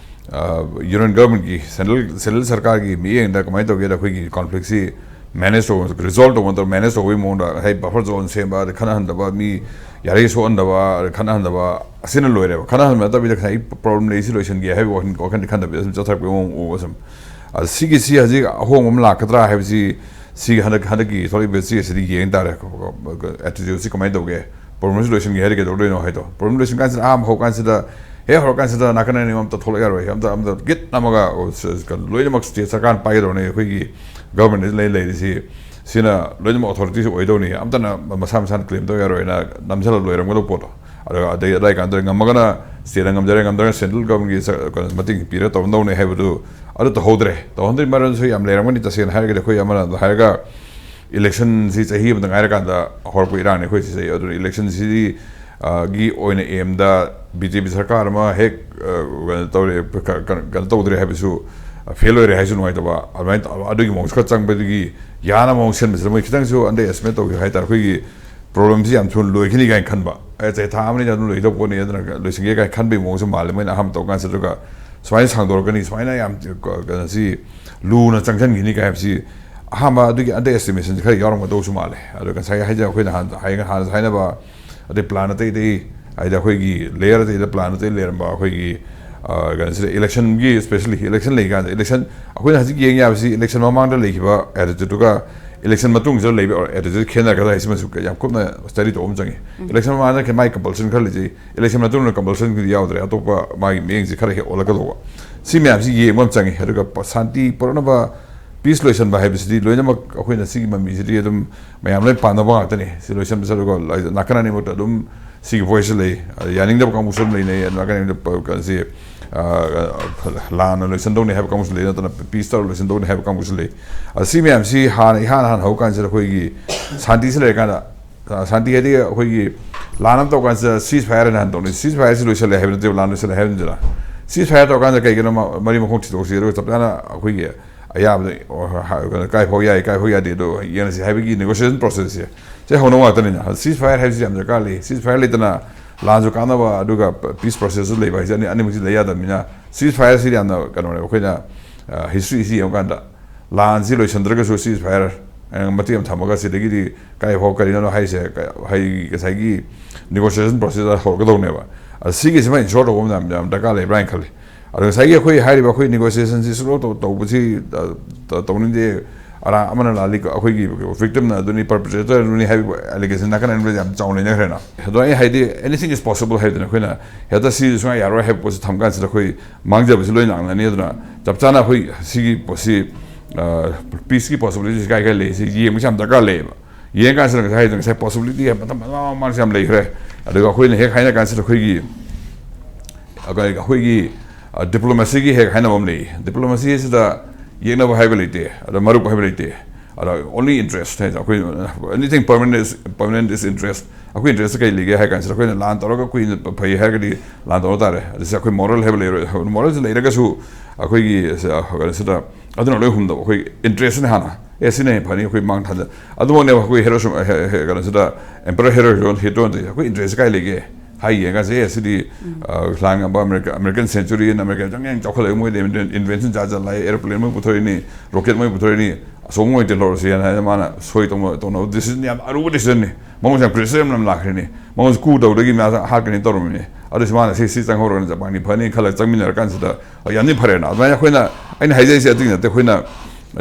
ꯑ, ꯌꯨꯅꯤꯌꯟ ꯒꯚꯔꯟꯃꯦꯟꯠꯀꯤ, ꯁꯦꯟꯇ꯭ꯔꯦꯜ, ꯁꯦꯟꯇ꯭ꯔꯦꯜ ꯁꯔꯀꯥꯔꯒꯤ ꯃꯤꯠꯌꯦꯡꯗ ꯀꯃꯥꯏꯅ ꯇꯧꯒꯦꯗ, ꯑꯩꯈꯣꯏꯒꯤ ꯀꯟꯐ꯭ꯂꯤꯛꯁꯤ ꯃꯦꯅꯦꯖ ꯇꯧꯕ, ꯔꯤꯖꯣꯜꯕ ꯇꯧꯕ ꯃꯇꯝꯗ ꯃꯦꯅꯦꯖ ꯇꯧꯕꯒꯤ ꯃꯑꯣꯡꯗ, ꯍꯥꯏ, ꯕꯐꯔ ꯖꯣꯟ ꯁꯦꯝꯕ, ꯑꯗꯩ ꯈꯠꯅꯍꯟꯗꯕ, ꯃꯤ ꯌꯥꯔꯤ ꯁꯣꯛꯍꯟꯗꯕ, ꯑꯗꯩ ꯈꯠꯅꯍꯟꯗꯕ, ꯑꯁꯤꯅ ꯂꯣꯏꯔꯦꯕ꯫ ꯈꯠꯅꯍꯟꯕ ꯅꯠꯇꯕꯤꯗ ꯉꯁꯥꯏ ꯄ꯭ꯔꯣꯕ꯭ꯂꯦꯝ ꯂꯩ, ꯁꯤ ꯂꯣꯏꯁꯤꯟꯒꯦ ꯍꯥꯏꯕ ꯋꯥꯈꯜ, ꯋꯥꯈꯜꯗꯤ ꯈꯟꯗꯕꯤꯗ ꯁꯨꯝ ꯆꯠꯊꯔꯛꯄꯒꯤ ꯃꯑꯣꯡ ꯎꯕ ꯁꯨꯝ꯫ ꯑꯗ ꯁꯤꯒꯤ, ꯁꯤ ꯍꯧꯖꯤꯛ ꯑꯍꯣꯡꯕ ꯑꯃ ꯂꯥꯛꯀꯗ꯭ꯔꯥ ꯍꯥꯏꯕꯁꯤ, ꯁꯤꯒꯤ ꯍꯟꯗꯛ, ꯍꯟꯗꯛꯀꯤ ꯊꯣꯛꯂꯛꯏꯕ ꯆꯦ ꯑꯁꯤꯗꯤ ꯌꯦꯡ ꯇꯥꯔꯦ, ꯑꯦꯇꯤꯇ꯭ꯌꯨꯠꯁꯤ ꯀꯃꯥꯏꯅ ꯇꯧꯒꯦ꯫ ꯄ꯭ꯔꯣꯕ꯭ꯂꯦꯝꯁꯤ ꯂꯣꯏꯁꯤꯟꯒꯦ ꯍꯥꯏꯔꯗꯤ ꯀꯩꯗꯧꯗꯣꯏꯅꯣ ꯍꯥꯏꯗꯣ꯫ ꯄ꯭ꯔꯣꯕ꯭ꯂꯦꯝ ꯂꯣꯏꯁꯤꯟ ꯀꯥꯟꯁꯤꯗ, ꯑꯍꯥꯟꯕ ꯍꯧ ꯀꯥꯟꯁꯤꯗ, ꯍꯦꯛ ꯍꯧꯔ ꯀꯥꯟꯁꯤꯗ ꯅꯥꯀꯟ ꯑꯅꯤ ꯑꯝꯇ ꯊꯣꯛꯂꯛ ꯌꯥꯔꯣꯏ, ꯑꯝꯇ, ꯑꯝꯇ ꯒꯤꯠ ꯑꯃꯒ, ꯑꯣ, ꯁ-, ꯁ-, ꯂꯣꯏꯅꯃꯛ ꯁ꯭ꯇꯦꯠ ꯁꯔꯀꯥꯔꯅ ꯄꯥꯏꯒꯗꯧꯅꯤ꯫ ꯑꯩꯈꯣꯏꯒꯤ ꯒꯚꯔꯟꯃꯦꯟꯠ ꯂꯩ, ꯂꯩꯔꯤꯁꯤ, ꯁꯤꯅ ꯂꯣꯏꯅꯃꯛ ꯑꯣꯊꯣꯔꯤꯇꯤꯁꯤ ꯑꯣꯏꯗꯧꯅꯤ꯫ ꯑꯝꯇꯅ ꯃꯁꯥ ꯃꯁꯥꯅ ꯀ꯭ꯂꯦꯝ ꯇꯧ ꯌꯥꯔꯣꯏꯅ ꯅꯝꯁꯤꯜꯂ ꯂꯣꯏꯔꯝꯒꯗꯧꯕ ꯄꯣꯠꯇꯣ꯫ ꯑꯗꯨꯒ ꯑꯗꯩ ꯑꯗꯥꯏ ꯀꯥꯟꯗ ꯉꯝꯃꯒꯅ ꯁ꯭ꯇꯦꯠꯅ ꯉꯝꯖꯔꯦ, ꯉꯝꯗ꯭ꯔꯒꯅ ꯁꯦꯟꯇ꯭ꯔꯦꯜ ꯒꯚꯔꯟꯃꯦꯟꯠꯀꯤ ꯆ-, ꯀꯩꯅꯣ ꯃꯇꯦꯡ ꯄꯤꯔꯒ ꯇꯧꯔꯝꯗꯧꯅꯦ ꯍꯥꯏꯕꯗꯨ, ꯑꯗꯨ ꯇꯧꯍꯧꯗ꯭ꯔꯦ꯫ ꯇꯧꯍꯧꯗ꯭ꯔꯤ ꯃꯔꯝꯁꯨ ꯌꯥꯝ ꯂꯩꯔꯝꯒꯅꯤ꯫ ꯇꯁꯦꯡꯅ ꯍꯥꯏꯔꯒꯗꯤ ꯑꯩꯈꯣꯏ ꯑꯃꯅ ꯍꯥꯏꯔꯒ ꯏꯂꯦꯛꯁꯟꯁꯤ ꯆꯍꯤ ꯑꯃꯗ ꯉꯥꯏꯔꯀꯥꯟꯗ ꯍꯧꯔꯛꯄ ꯏꯔꯥꯡꯅꯤ ꯑꯩꯈꯣꯏ ꯁꯤꯁꯦ꯫ ꯑꯗꯨꯅ ꯏꯂꯦꯛꯁꯟꯁꯤꯗꯤ, ꯑ, ꯒꯤ ꯑꯣꯏꯅ ꯑꯦꯝꯗ ꯕꯤ ꯖꯦ ꯄꯤ ꯁꯔꯀꯥꯔ ꯑꯃ ꯍꯦꯛ, ꯑ, ꯀꯩꯅꯣ ꯇꯧꯔꯦ, ꯀ-, ꯀ-, ꯀꯩꯅꯣ ꯇꯧꯗ꯭ꯔꯦ ꯍꯥꯏꯕꯁꯨ, ꯑ, ꯐꯦꯜ ꯑꯣꯏꯔꯦ ꯍꯥꯏꯁꯨ ꯅꯨꯡꯉꯥꯏꯇꯕ꯫ ꯑꯗꯨꯃꯥꯏꯅ ꯇꯧ-, ꯑꯗꯨꯒꯤ ꯃꯑꯣꯡꯁꯨ ꯈꯔ ꯆꯪꯕꯗꯒꯤ ꯌꯥꯅꯕ ꯃꯑꯣꯡ ꯁꯤꯟꯕꯁꯤꯗ ꯃꯣꯏ ꯈꯤꯇꯪꯁꯨ ꯑꯟꯗꯔ ꯑꯦꯁꯇꯤꯃꯦꯠ ꯇꯧꯈꯤꯕ ꯍꯥꯏꯇꯥꯔꯦ꯫ ꯑꯩꯈꯣꯏꯒꯤ ꯄ꯭ꯔꯣꯕ꯭ꯂꯦꯝꯁꯤ ꯌꯥꯝ ꯊꯨꯅ ꯂꯣꯏꯈꯤꯅꯤ ꯀꯥꯏꯅ ꯈꯟꯕ꯫ ꯑꯦ, ꯆꯍꯤ ꯊꯥ ꯑꯃꯅꯤꯗ ꯑꯗꯨꯝ ꯂꯣꯏꯗꯧꯕ ꯄꯣꯠꯅꯤ, ꯑꯗꯨꯅ ꯂꯣꯏꯁꯤꯟꯒꯦ ꯀꯥꯏꯅ ꯈꯟꯕꯒꯤ ꯃꯑꯣꯡꯁꯨ ꯃꯥꯜꯂꯦ ꯃꯣꯏꯅ ꯑꯍꯥꯟꯕ ꯇꯧ ꯀꯥꯟꯁꯤꯗ꯫ ꯑꯗꯨꯒ ꯁꯨꯃꯥꯏꯅ ꯁꯥꯡꯗꯣꯔꯛꯀꯅꯤ, ꯁꯨꯃꯥꯏꯅ ꯌꯥꯝ ꯀ-, ꯀꯩꯅꯣꯁꯤ ꯂꯨꯅ ꯆꯪꯁꯤꯟꯈꯤꯅꯤ ꯀꯥꯏ ꯍꯥꯏꯕꯁꯤ ꯑꯍꯥꯟꯕ ꯑꯗꯨꯒꯤ under estimation ꯈꯔ ꯌꯥꯎꯔꯝꯒꯗꯧꯁꯨ ꯃꯥꯜꯂꯦ꯫ ꯑꯗꯣ ꯉꯁꯥꯏ ꯍꯥꯏꯖ ꯑꯩꯈꯣꯏꯅ ꯍꯥꯟꯅ ꯍꯥꯏ-, ꯍꯥꯟꯅ ꯍꯥꯏꯅꯕ ꯑꯗꯩ plan ꯑꯇꯩ ꯑꯇꯩ, ꯍꯥꯏꯗꯤ ꯑꯩꯈꯣꯏꯒꯤ layer ꯑꯇꯩꯗ plan ꯑꯇꯩ ꯂꯩꯔꯝꯕ ꯑꯩꯈꯣꯏꯒꯤ, ꯑ, ꯀꯩꯅꯣꯁꯤꯗ electionꯒꯤ, specially election ꯂꯩꯀꯥꯟꯗ, election ꯑꯩꯈꯣꯏꯅ ꯍꯧꯖꯤꯛ ꯌꯦꯡ ꯌꯥꯕꯁꯤ election ꯃꯃꯥꯡꯗ ꯂꯩꯈꯤꯕ attitudeꯗꯨꯒ election ꯃꯇꯨꯡꯁꯤꯗ ꯂꯩꯕ attitude ꯈꯦꯠꯅꯒꯗ꯭ꯔꯥ ꯍꯥꯏꯁꯤꯃꯁꯨ ꯌꯥꯝ ꯀꯨꯞꯅ study ꯇꯧꯕ ꯑꯃ ꯆꯪꯉꯤ꯫ Election ꯃꯃꯥꯡꯗ ꯃꯥꯒꯤ compulsion ꯈꯔ ꯂꯩꯖꯩ, election ꯃꯇꯨꯡꯗ compulsionꯒꯤꯗꯤ ꯌꯥꯎꯗ꯭ꯔꯦ, ꯑꯇꯣꯞꯄ ꯃꯥꯒꯤ ꯃꯤꯠꯌꯦꯡꯁꯤ ꯈꯔ ꯍꯦꯛ ꯑꯣꯜꯂꯛꯀꯗꯧꯕ꯫ ꯁꯤ ꯃꯌꯥꯝꯁꯤ ꯌꯦꯡꯕ ꯑꯃ ꯆꯪꯉꯤ꯫ ꯑꯗꯨꯒ ꯄ-, ꯁꯥꯟꯇꯤ ꯄꯨꯔꯛꯅꯕ, peace ꯂꯣꯏꯁꯟꯕ ꯍꯥꯏꯕꯁꯤꯗꯤ ꯂꯣꯏꯅꯃꯛ ꯑꯩꯈꯣꯏꯅ ꯁꯤꯒꯤ ꯃꯃꯤꯁꯤꯗꯤ ꯑꯗꯨꯝ ꯃꯌꯥꯝ ꯂꯣꯏ ꯄꯥꯝꯅꯕ ꯉꯥꯛꯇꯅꯤ꯫ ꯁꯤ ꯂꯣꯏꯁꯟꯕ ꯆꯠꯂꯒ ꯂꯥꯏ-, ꯅꯥꯀꯟ ꯑꯅꯤꯃꯛꯇ ꯑꯗꯨꯝ ꯁꯤꯒꯤ voiceꯁꯤ ꯂꯩ꯫ ꯑꯗ ꯌꯥꯅꯤꯡꯗꯕ ꯀꯥꯡꯕꯨꯁꯨ ꯑꯗꯨꯝ ꯂꯩꯅꯩ꯫ ꯑꯗ ꯅꯥꯀꯟ ꯑꯅꯤꯃꯛꯇ ꯄ-, ꯀꯩꯅꯣꯁꯤ, ꯑ, ꯂꯥꯟꯅ ꯂꯣꯏꯁꯟꯗꯧꯅꯤ ꯍꯥꯏꯕ ꯀꯥꯡꯕꯨꯁꯨ ꯂꯩ, ꯅꯠꯇꯅ peace ꯇꯧꯔ ꯂꯣꯏꯁꯟꯗꯧꯅꯤ ꯍꯥꯏꯕ ꯀꯥꯡꯕꯨꯁꯨ ꯂꯩ꯫ ꯑꯗ ꯁꯤ ꯃꯌꯥꯝꯁꯤ ꯍꯥꯟꯅ, ꯏꯍꯥꯟ ꯍꯥꯟꯅ ꯍꯧꯔꯀꯥꯟꯁꯤꯗ ꯑꯩꯈꯣꯏꯒꯤ ꯁꯥꯟꯇꯤꯁꯤ ꯂꯩꯔꯀꯥꯟꯗ, ꯑ, ꯁꯥꯟꯇꯤ ꯍꯥꯏꯗꯤ ꯑꯩꯈꯣꯏꯒꯤ ꯂꯥꯟ ꯑꯃ ꯇꯧꯔꯀꯥꯟꯁꯤꯗ ceasefire ꯍꯥꯏꯅ ꯍꯥꯟꯅ ꯇꯧꯅꯩ꯫ Ceasefire ꯁꯤ ꯂꯣꯏꯁꯜꯂꯦ ꯍꯥꯏꯕ ꯅꯠꯇꯦꯕ, ꯂꯥꯟ ꯂꯣꯏꯁꯜꯂꯦ ꯍꯥꯏꯕ ꯅꯠꯇꯦꯕ꯫ Ceasefire ꯇꯧꯔꯀꯥꯟꯗ ꯀꯩꯒꯤꯅꯣ ꯃ-, ꯃꯔꯤ ꯃꯈꯣꯡ ꯊꯤꯗꯣꯛꯁꯤ, ꯑꯗꯨꯒ ꯆꯞ ꯆꯥꯅ ꯑꯩꯈꯣꯏꯒꯤ ꯑꯌꯥꯕꯗ, ꯑ, ꯍ-, ꯀꯩꯅꯣ, ꯀꯥꯏ ꯐꯥꯎ ꯌꯥꯏ, ꯀꯥꯏ ꯐꯥꯎ ꯌꯥꯗꯦ, ꯑꯗꯣ ꯌꯦꯡꯉꯁꯤ ꯍꯥꯏꯕꯒꯤ negotiation processꯁꯦ, ꯁꯤ ꯍꯧꯅꯕ ꯉꯥꯛꯇꯅꯤꯅ꯫ Ceasefire ꯍꯥꯏꯕꯁꯤ ꯌꯥꯝ ꯗꯔꯀꯥꯔ ꯂꯩ꯫ Ceasefire ꯂꯩꯇꯅ ꯂꯥꯟꯁꯨ ꯀꯥꯟꯅꯕ, ꯑꯗꯨꯒ peace processꯁꯨ ꯂꯩꯕ ꯍꯥꯏꯁꯦ ꯑꯅꯤ-, ꯑꯅꯤꯃꯛꯁꯤ ꯂꯩ ꯌꯥꯗꯕꯅꯤꯅ꯫ Ceasefire ꯁꯤ ꯌꯥꯝꯅ ꯀꯩꯅꯣꯅꯦꯕ, ꯑꯩꯈꯣꯏꯅ, ꯑ, historyꯁꯤ ꯌꯦꯡꯉꯀꯥꯟꯗ ꯂꯥꯟꯁꯤ ꯂꯣꯏꯁꯤꯟꯗ꯭ꯔꯒꯁꯨ ceasefire, ꯑ, ꯃꯇꯦꯛ ꯑꯃ ꯊꯝꯃꯒ ꯁꯤꯗꯒꯤꯗꯤ ꯀꯥꯏ ꯐꯥꯎ ꯀꯔꯤꯅꯣ ꯍꯥꯏꯁꯦ, ꯀ-, ꯍꯥꯏ-, ꯉꯁꯥꯏꯒꯤ negotiation process ꯍꯧꯔꯛꯀꯗꯧꯅꯦꯕ꯫ ꯑꯗ ꯁꯤꯒꯤꯁꯤꯃ ensure ꯇꯧꯕ ꯑꯃ ꯌꯥꯝ, ꯌꯥꯝ ꯗꯔꯀꯥꯔ ꯂꯩꯕ꯭ꯔꯥ ꯍꯥꯏꯅ ꯈꯜꯂꯤ꯫ ꯑꯗꯣ ꯉꯁꯥꯏꯒꯤ ꯑꯩꯈꯣꯏ ꯍꯥꯏꯔꯤꯕ ꯑꯩꯈꯣꯏ negotiationꯁꯤ ꯁꯨꯡꯇꯧ ꯇꯧ-, ꯇꯧꯕꯁꯤ, ꯑ, ꯇ-, ꯇꯧꯅꯤꯡꯗꯦ, ꯑꯔꯥ-, ꯑꯃꯅ ꯂꯥꯜꯂꯤ, ꯑꯩꯈꯣꯏꯒꯤ victimꯅ ꯑꯗꯨꯅꯤ, perpetrator ꯑꯗꯨꯅꯤ ꯍꯥꯏꯕ allegation ꯅꯥꯀꯟ ꯑꯅꯤꯃꯛ ꯌꯥꯝ ꯆꯥꯎꯅ ꯂꯩꯅꯈ꯭ꯔꯦꯅ꯫ ꯑꯗꯣ ꯑꯩ ꯍꯥꯏꯗꯤ, anything is possible ꯍꯥꯏꯗꯅ ꯑꯩꯈꯣꯏꯅ ꯍꯦꯛꯇ ꯁꯤꯁꯨ ꯁꯨꯡꯌꯥ ꯌꯥꯔꯣꯏ ꯍꯥꯏꯕ ꯄꯣꯠꯁꯤ ꯊꯝ ꯀꯥꯟꯁꯤꯗ ꯑꯩꯈꯣꯏ ꯃꯥꯡꯖꯕꯁꯤ ꯂꯣꯏ ꯂꯥꯛꯅꯅꯤ꯫ ꯑꯗꯨꯅ ꯆꯞ ꯆꯥꯅ ꯑꯩꯈꯣꯏ ꯁꯤꯒꯤ ꯄꯣꯠꯁꯤ, ꯑ, peaceꯀꯤ possibilityꯁꯤ ꯀꯥꯏ ꯀꯥꯏ ꯂꯩ, ꯁꯤ ꯌꯦꯡꯕꯁꯤ ꯌꯥꯝ ꯗꯔꯀꯥꯔ ꯂꯩꯌꯦꯕ꯫ ꯌꯦꯡꯉꯀꯥꯟꯁꯤꯗ ꯉꯁꯥꯏ ꯍꯥꯏꯗꯣ, ꯉꯁꯥꯏ possibility ꯍꯥꯏꯕ ꯃꯇꯝ ꯃꯌꯥꯝ ꯃꯥꯡꯁꯦ ꯌꯥꯝ ꯂꯩꯈ꯭ꯔꯦ꯫ ꯑꯗꯨꯒ ꯑꯩꯈꯣꯏꯅ ꯍꯦꯛ ꯍꯥꯏꯅ ꯀꯥꯟꯁꯤꯗ ꯑꯩꯈꯣꯏꯒꯤ, ꯑꯩꯈꯣꯏ-, ꯑꯩꯈꯣꯏꯒꯤ, ꯑ, diplomacyꯒꯤ ꯍꯦꯛ ꯍꯥꯏꯅꯕ ꯑꯃ ꯂꯩ꯫ Diplomacyꯁꯤꯗ ꯌꯦꯛꯅꯕ ꯍꯥꯏꯕ ꯂꯩꯇꯦ, ꯑꯗ ꯃꯔꯨꯞ ꯍꯥꯏꯕ ꯂꯩꯇꯦ꯫ ꯑꯗ only interest ꯍꯥꯏꯗꯤ ꯑꯩꯈꯣꯏ, anything permanent is, permanent is interest꯫ ꯑꯩꯈꯣꯏ interest ꯀꯩ ꯂꯩꯒꯦ ꯍꯥꯏ ꯀꯥꯟꯁꯤꯗ ꯑꯩꯈꯣꯏꯅ ꯂꯥꯟ ꯇꯧꯔꯒ ꯀꯨꯏꯅ ꯐꯩ ꯍꯥꯏꯔꯒꯗꯤ ꯂꯥꯟ ꯇꯧꯕ ꯇꯥꯔꯦ꯫ ꯑꯗꯨꯁꯦ ꯑꯩꯈꯣꯏ moral ꯍꯥꯏꯕ ꯂꯩꯔꯣꯏ꯫ Moralꯁꯤ ꯂꯩꯔꯒꯁꯨ ꯑꯩꯈꯣꯏꯒꯤ, ꯑ, ꯀꯩꯅꯣꯁꯤꯗ ꯑꯗꯨꯅ ꯂꯣꯏ ꯍꯨꯝꯗꯕ꯫ ꯑꯩꯈꯣꯏ interestꯅ ꯍꯥꯟꯅ, ꯑꯦ, ꯁꯤꯅ ꯍꯦꯟꯅ ꯐꯅꯤ, ꯑꯩꯈꯣꯏ ꯃꯥꯡ ꯊꯥꯖ-, ꯑꯗꯨꯃꯛꯅꯦꯕ ꯑꯩꯈꯣꯏ ꯍꯦꯔꯣ ꯁꯨꯝ-, ꯍꯦ-, ꯍꯦ-, ꯀꯩꯅꯣꯁꯤꯗ Emperor ꯍꯦꯔꯣ ꯍꯦꯔꯣ ꯇꯧꯏꯁꯦ꯫ ꯑꯩꯈꯣꯏ interest ꯀꯥꯏ ꯂꯩꯒꯦ ꯍꯥꯏ ꯌꯦꯡꯉꯀꯥꯟꯁꯦ, ꯑꯦ, ꯁꯤꯗꯤ, ꯑ, ꯂꯥꯟ ꯉꯝꯕ America, American century, America ꯌꯥꯝ ꯌꯥꯝ ꯆꯥꯎꯈꯠꯂꯛꯑꯦ, ꯃꯣꯏꯗꯤ inven-, invention ꯖꯥꯠ ꯖꯥꯠ ꯂꯥꯛꯑꯦ, aeroplane ꯃꯣꯏ ꯄꯨꯊꯣꯔꯛꯏꯅꯤ, rocket ꯃꯣꯏ ꯄꯨꯊꯣꯔꯛꯏꯅꯤ, ꯑꯁꯣꯝ ꯑꯣꯏꯅ ꯇꯤꯜꯍꯧꯔꯁꯤ ꯍꯥꯏꯅ ꯃꯥꯅ ꯁꯣꯏ ꯇꯧꯅ ꯇꯧꯅꯕ decision ꯌꯥꯝ ꯑꯔꯨꯕ decision ꯅꯤ꯫ ꯃꯉꯣꯟꯁꯨ ꯌꯥꯝ pressure ꯌꯥꯝ ꯂꯥꯛꯈ꯭ꯔꯤꯅꯤ꯫ ꯃꯉꯣꯟꯁꯨ coup ꯇꯧꯗꯒꯤ ꯃꯥ ꯍꯥꯠꯀꯅꯤ ꯇꯧꯔꯝꯃꯤꯅꯤ꯫ ꯑꯗꯨꯁꯨ ꯃꯥꯅ ꯁꯤ ꯁꯤ ꯆꯪꯍꯧꯔꯒꯅ ꯖꯄꯥꯟꯒꯤ ꯐꯅꯤ ꯈꯜꯂꯒ ꯆꯪꯃꯤꯟꯅꯔ ꯀꯥꯟꯁꯤꯗ ꯌꯥꯝꯅꯤ ꯐꯔꯦꯅ꯫ ꯑꯗꯨꯃꯥꯏꯅ ꯑꯩꯈꯣꯏꯅ, ꯑꯩꯅ ꯍꯥꯏꯖꯔꯤꯁꯦ ꯑꯗꯨꯒꯤ ꯅꯠꯇꯦ꯫ ꯑꯩꯈꯣꯏꯅ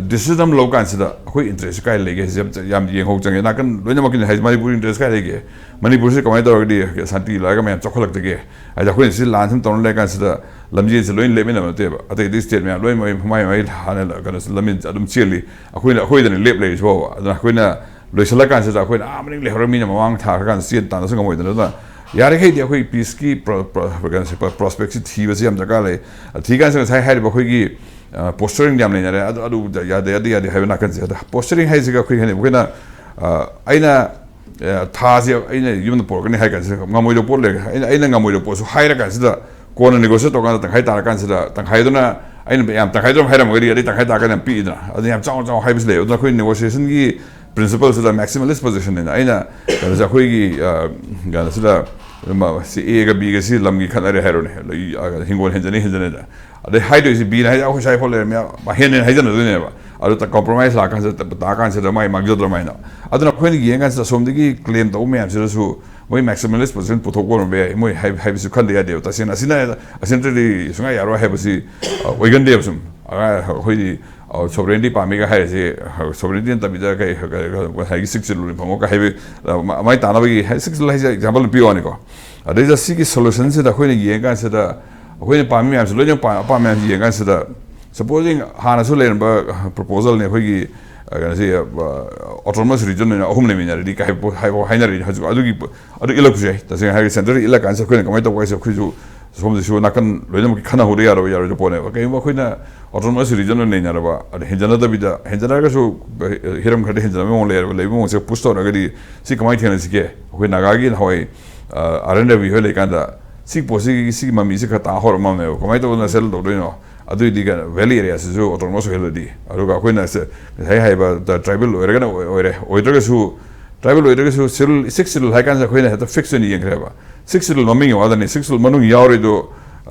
decision ꯑꯃ ꯂꯧ ꯀꯥꯟꯁꯤꯗ ꯑꯩꯈꯣꯏ interest ꯀꯥꯏ ꯂꯩꯒꯦ ꯍꯥꯏꯁꯦ ꯌꯥꯝ, ꯌꯥꯝ ꯌꯦꯡꯍꯧ ꯆꯪꯉꯦ꯫ ꯅꯥꯀꯟ ꯂꯣꯏꯅꯃꯛꯀꯤꯅꯤ ꯍꯥꯏꯁꯦ꯫ ꯃꯅꯤꯄꯨꯔ interest ꯀꯥꯏ ꯂꯩꯒꯦ? ꯃꯅꯤꯄꯨꯔꯁꯤ ꯀꯃꯥꯏꯅ ꯇꯧꯔꯒꯗꯤ ꯁꯥꯟꯇꯤ ꯂꯩꯔꯒ ꯃꯌꯥꯝ ꯆꯥꯎꯈꯠꯂꯛꯇꯒꯦ? ꯍꯥꯏꯗꯤ ꯑꯩꯈꯣꯏꯅ ꯁꯤ ꯂꯥꯟ ꯁꯨꯝ ꯇꯧꯅ ꯂꯩꯔ ꯀꯥꯟꯁꯤꯗ ꯂꯝꯖꯦꯟꯁꯦ ꯂꯣꯏꯅ ꯂꯦꯞꯃꯤꯟꯅꯕ ꯅꯠꯇꯦꯕ꯫ ꯑꯇꯩ ꯑꯇꯩ state ꯃꯌꯥꯝ ꯂꯣꯏꯅ ꯃꯥꯏ ꯃꯥꯏ ꯍꯥꯟꯅ ꯀꯩꯅꯣꯁꯤ ꯂꯝꯖꯦꯟ ꯑꯗꯨꯝ ꯆꯦꯜꯂꯤ꯫ ꯑꯩꯈꯣꯏꯅ, ꯑꯩꯈꯣꯏꯗꯅ ꯂꯦꯞ ꯂꯩꯔꯤꯁꯤ ꯐꯥꯎꯕ꯫ ꯑꯗꯨꯅ ꯑꯩꯈꯣꯏꯅ ꯂꯣꯏꯁꯤꯜꯂꯀꯥꯟꯁꯤꯗ ꯑꯩꯈꯣꯏꯅ ꯑꯥ ꯃꯅꯤꯡ ꯂꯩꯍꯧꯔ ꯃꯤꯅ ꯃꯃꯥꯡ ꯊꯥꯈ꯭ꯔꯀꯥꯟꯗ ꯆꯦꯟ ꯇꯥꯟꯅꯁꯨ ꯉꯝꯃꯣꯏꯗꯅ꯫ ꯑꯗꯨꯅ ꯌꯥꯔꯤꯈꯩꯗꯤ ꯑꯩꯈꯣꯏ peace ꯀꯤ ꯄ꯭ꯔꯣ-, ꯄ꯭ꯔꯣ-, ꯀꯩꯅꯣꯁꯦ, ꯄ꯭ꯔꯣ-, prospect ꯁꯤ ꯊꯤꯕꯁꯤ ꯌꯥꯝ ꯗꯔꯀꯥꯔ ꯂꯩ꯫ ꯊꯤ ꯀꯥꯟꯁꯤꯗ ꯉꯁꯥꯏ ꯍꯥꯏꯔꯤꯕ ꯑꯩꯈꯣꯏꯒꯤ, ꯑ, posturing ꯌꯥꯝ ꯂꯩꯅꯔꯦ꯫ ꯑꯗꯨ, ꯑꯗꯨ ꯌꯥꯗꯦ, ꯑꯗꯨ ꯌꯥꯗꯦ ꯍꯥꯏꯕ ꯅꯥꯀꯟꯁꯦ꯫ ꯑꯗ posturing ꯍꯥꯏꯁꯤꯒ ꯑꯩꯈꯣꯏ ꯍꯥꯏꯅ ꯑꯩꯈꯣꯏꯅ, ꯑ, ꯑꯩꯅ, ꯑ, ꯊꯥꯁꯤ ꯑꯩꯅ ꯌꯨꯝꯗ ꯄꯨꯔꯛꯀꯅꯤ ꯍꯥꯏ ꯀꯥꯟꯁꯤꯗ ꯉꯝꯃꯣꯏꯗꯕ ꯄꯣꯠ ꯂꯩꯔꯦ꯫ ꯑꯩꯅ, ꯑꯩꯅ ꯉꯝꯃꯣꯏꯗꯕ ꯄꯣꯠꯁꯨ ꯍꯥꯏꯔ ꯀꯥꯟꯁꯤꯗ ꯀꯣꯟꯅ negotiate ꯇꯧꯔꯀꯥꯟꯗ ꯇꯪꯈꯥꯏ ꯇꯥꯔꯀꯥꯟꯁꯤꯗ ꯇꯪꯈꯥꯏꯗꯨꯅ ꯑꯩꯅ ꯌꯥꯝ ꯇꯪꯈꯥꯏꯗꯨ ꯑꯗꯨꯝ ꯍꯥꯏꯔꯝꯃꯒꯗꯤ ꯑꯗꯩ ꯇꯪꯈꯥꯏ ꯇꯥꯔꯀꯥꯟꯗ ꯌꯥꯝ ꯄꯤꯛꯏꯗꯅ꯫ ꯑꯗꯨꯅ ꯌꯥꯝ ꯆꯥꯎꯅ ꯆꯥꯎꯅ ꯍꯥꯏꯕꯁꯨ ꯂꯩ꯫ ꯑꯗꯨꯅ ꯑꯩꯈꯣꯏ negotiation ꯒꯤ principle ꯁꯤꯗ maximalist position ꯅꯤꯅ ꯑꯩꯅ ꯀꯩꯅꯣꯁꯦ ꯑꯩꯈꯣꯏꯒꯤ, ꯑ, ꯀꯩꯅꯣꯁꯤꯗ, ꯃ-, ꯁꯤ A ꯒ B ꯒ ꯁꯤ ꯂꯝꯒꯤ ꯈꯠꯅꯔꯦ ꯍꯥꯏꯔꯣꯅꯦ꯫ ꯑꯗꯩ, ꯑ, ꯍꯤꯡꯒꯣꯜ ꯍꯦꯟꯖꯅꯤ, ꯍꯦꯟꯖꯅꯤꯗ꯫ ꯑꯗꯩ ꯍꯥꯏꯗꯣꯏꯁꯤ B ꯅ ꯍꯥꯏꯗꯤ ꯑꯩꯈꯣꯏ ꯁ꯭ꯋꯥꯏ ꯐꯥꯎ ꯂꯩꯔꯝꯃꯦ, ꯍꯦꯟꯅ ꯍꯦꯟꯅ ꯍꯥꯏꯖꯟꯅꯗꯣꯏꯅꯦꯕ꯫ ꯑꯗꯨ ꯇ-, compromise ꯂꯥꯛꯀꯥꯟꯁꯤꯗ, ꯇ-, ꯇꯥꯀꯥꯟꯁꯤꯗ ꯃꯥꯏ ꯃꯥꯡꯖꯗ꯭ꯔꯃꯥꯏꯅ꯫ ꯑꯗꯨꯅ ꯑꯩꯈꯣꯏꯅ ꯌꯦꯡꯉꯀꯥꯟꯁꯤꯗ ꯑꯁꯣꯝꯗꯒꯤ claim ꯇꯧꯕ ꯃꯌꯥꯝꯁꯤꯗꯁꯨ ꯃꯣꯏ maximalist position ꯄꯨꯊꯣꯛꯄ ꯑꯣꯏꯔꯝꯕ ꯌꯥꯏ꯫ ꯃꯣꯏ ꯍꯥꯏ-, ꯍꯥꯏꯕꯁꯨ ꯈꯟꯗ ꯌꯥꯗꯦꯕ꯫ ꯇꯁꯦꯡꯅ ꯑꯁꯤꯅ, ꯑꯁꯤ ꯅꯠꯇ꯭ꯔꯗꯤ ꯁꯨꯡꯌꯥ ꯌꯥꯔꯣꯏ ꯍꯥꯏꯕꯁꯤ, ꯑ, ꯑꯣꯏꯒꯟꯗꯦꯕ꯫ ꯁꯨꯝ ꯑ, ꯑꯩꯈꯣꯏꯗꯤ, ꯑ, sovereignty ꯄꯥꯝꯃꯤꯒ ꯍꯥꯏꯔꯤꯁꯦ, ꯑ, sovereignty ꯅꯠꯇꯕꯤꯗ ꯀꯩ, ꯀꯩ, ꯀꯩ, ꯉꯁꯥꯏꯒꯤ Sixth Schedule ꯐꯪꯉꯣ ꯀꯩ ꯍꯥꯏꯕ, ꯑ, ꯃ-, ꯃꯥꯏ ꯇꯥꯅꯕꯒꯤ ꯍꯥꯏ-, Sixth Schedule ꯍꯥꯏꯁꯦ example ꯄꯤꯌꯨ ꯋꯥꯅꯤꯀꯣ꯫ ꯑꯗꯩꯗ ꯁꯤꯒꯤ solution ꯁꯤꯗ ꯑꯩꯈꯣꯏꯅ ꯌꯦꯡꯉꯀꯥꯟꯁꯤꯗ ꯑꯩꯈꯣꯏꯅ ꯄꯥꯝꯃꯤ ꯃꯌꯥꯝꯁꯦ ꯂꯣꯏꯅ ꯄꯥ-, ꯑꯄꯥꯝꯕ ꯃꯌꯥꯝꯁꯦ ꯌꯦꯡꯉꯀꯥꯟꯁꯤꯗ, supposing ꯍꯥꯟꯅꯁꯨ ꯂꯩꯔꯝꯕ proposal ꯅꯤ ꯑꯩꯈꯣꯏꯒꯤ, ꯑ, ꯀꯩꯅꯣꯁꯤ, ꯑ, autonomous region ꯑꯣꯏꯅ ꯑꯍꯨꯝ ꯂꯩꯃꯤꯟꯅꯔꯗꯤ ꯀꯥꯏ ꯍꯥꯏꯕ ꯍꯥꯏꯅꯔꯤ꯫ ꯍꯧꯖꯤꯛ ꯑꯗꯨꯒꯤ, ꯑꯗꯨ ꯏꯜꯂꯛꯄꯁꯨ ꯌꯥꯏ꯫ ꯇꯁꯦꯡꯅ ꯍꯥꯏꯔꯒ centre ꯗ ꯏꯜꯂꯀꯥꯟꯁꯤꯗ ꯑꯩꯈꯣꯏꯅ ꯀꯃꯥꯏꯅ ꯇꯧꯕ ꯍꯥꯏꯁꯦ ꯑꯩꯈꯣꯏꯁꯨ ꯁꯣꯝꯗꯁꯨ ꯅꯥꯀꯟ ꯂꯣꯏꯅꯃꯛꯀꯤ ꯈꯟꯅꯍꯧꯗ ꯌꯥꯔꯣꯏ, ꯌꯥꯔꯣꯏꯗꯕ ꯄꯣꯠꯅꯦꯕ꯫ ꯀꯩꯒꯨꯝꯕ ꯑꯩꯈꯣꯏꯅ autonomous region ꯑꯣꯏꯅ ꯅꯩꯅꯔꯕ, ꯑꯗ ꯍꯦꯟꯖꯅꯗꯕꯤꯗ, ꯍꯦꯟꯖꯔꯒꯁꯨ ꯍꯤꯔꯝ ꯈꯔꯗ ꯍꯦꯟꯖꯅꯕ ꯃꯑꯣꯡ ꯂꯩꯔꯕ, ꯂꯩꯕ ꯃꯑꯣꯡꯁꯦ push ꯇꯧꯔꯒꯗꯤ ꯁꯤ ꯀꯃꯥꯏꯅ ꯊꯦꯡꯅꯁꯤꯒꯦ? ꯑꯩꯈꯣꯏ ꯅꯥꯒꯥꯒꯤ ꯅꯍꯥꯟꯋꯥꯏ, ꯑ, ꯑꯥꯔ ꯑꯦꯟ ꯔꯕꯤ ꯍꯣꯏ ꯂꯩꯀꯥꯟꯗ ꯁꯤꯒꯤ ꯄꯣꯠꯁꯤꯒꯤ, ꯁꯤꯒꯤ ꯃꯃꯤꯁꯦ ꯈꯔ ꯇꯥ ꯍꯧꯔꯝꯃꯕꯅꯦꯕ꯫ ꯀꯃꯥꯏꯅ ꯇꯧꯗꯅ settle ꯇꯧꯗꯣꯏꯅꯣ? ꯑꯗꯨꯏꯗꯤ ꯀꯩꯅꯣ, valley area ꯁꯤꯁꯨ autonomous ꯑꯣꯏꯍꯜꯂꯗꯤ꯫ ꯑꯗꯨꯒ ꯑꯩꯈꯣꯏꯅ ꯁꯦ-, ꯉꯁꯥꯏ ꯍꯥꯏꯕ ꯇ-, tribal ꯑꯣꯏꯔꯒꯅ ꯑꯣꯏ-, ꯑꯣꯏꯔꯦ, ꯑꯣꯏꯗ꯭ꯔꯒꯁꯨ tribal ꯑꯣꯏꯗ꯭ꯔꯒꯁꯨ civil, Sixth Schedule ꯍꯥꯏ ꯀꯥꯟꯁꯤꯗ ꯑꯩꯈꯣꯏꯅ ꯍꯦꯛꯇ fix ꯑꯣꯏꯅ ꯌꯦꯡꯈ꯭ꯔꯦꯕ꯫ Sixth Schedule ꯃꯃꯤꯡꯒꯤ ꯋꯥꯗꯅꯤ, Sixth Schedule ꯃꯅꯨꯡ ꯌꯥꯎꯔꯤꯗꯣ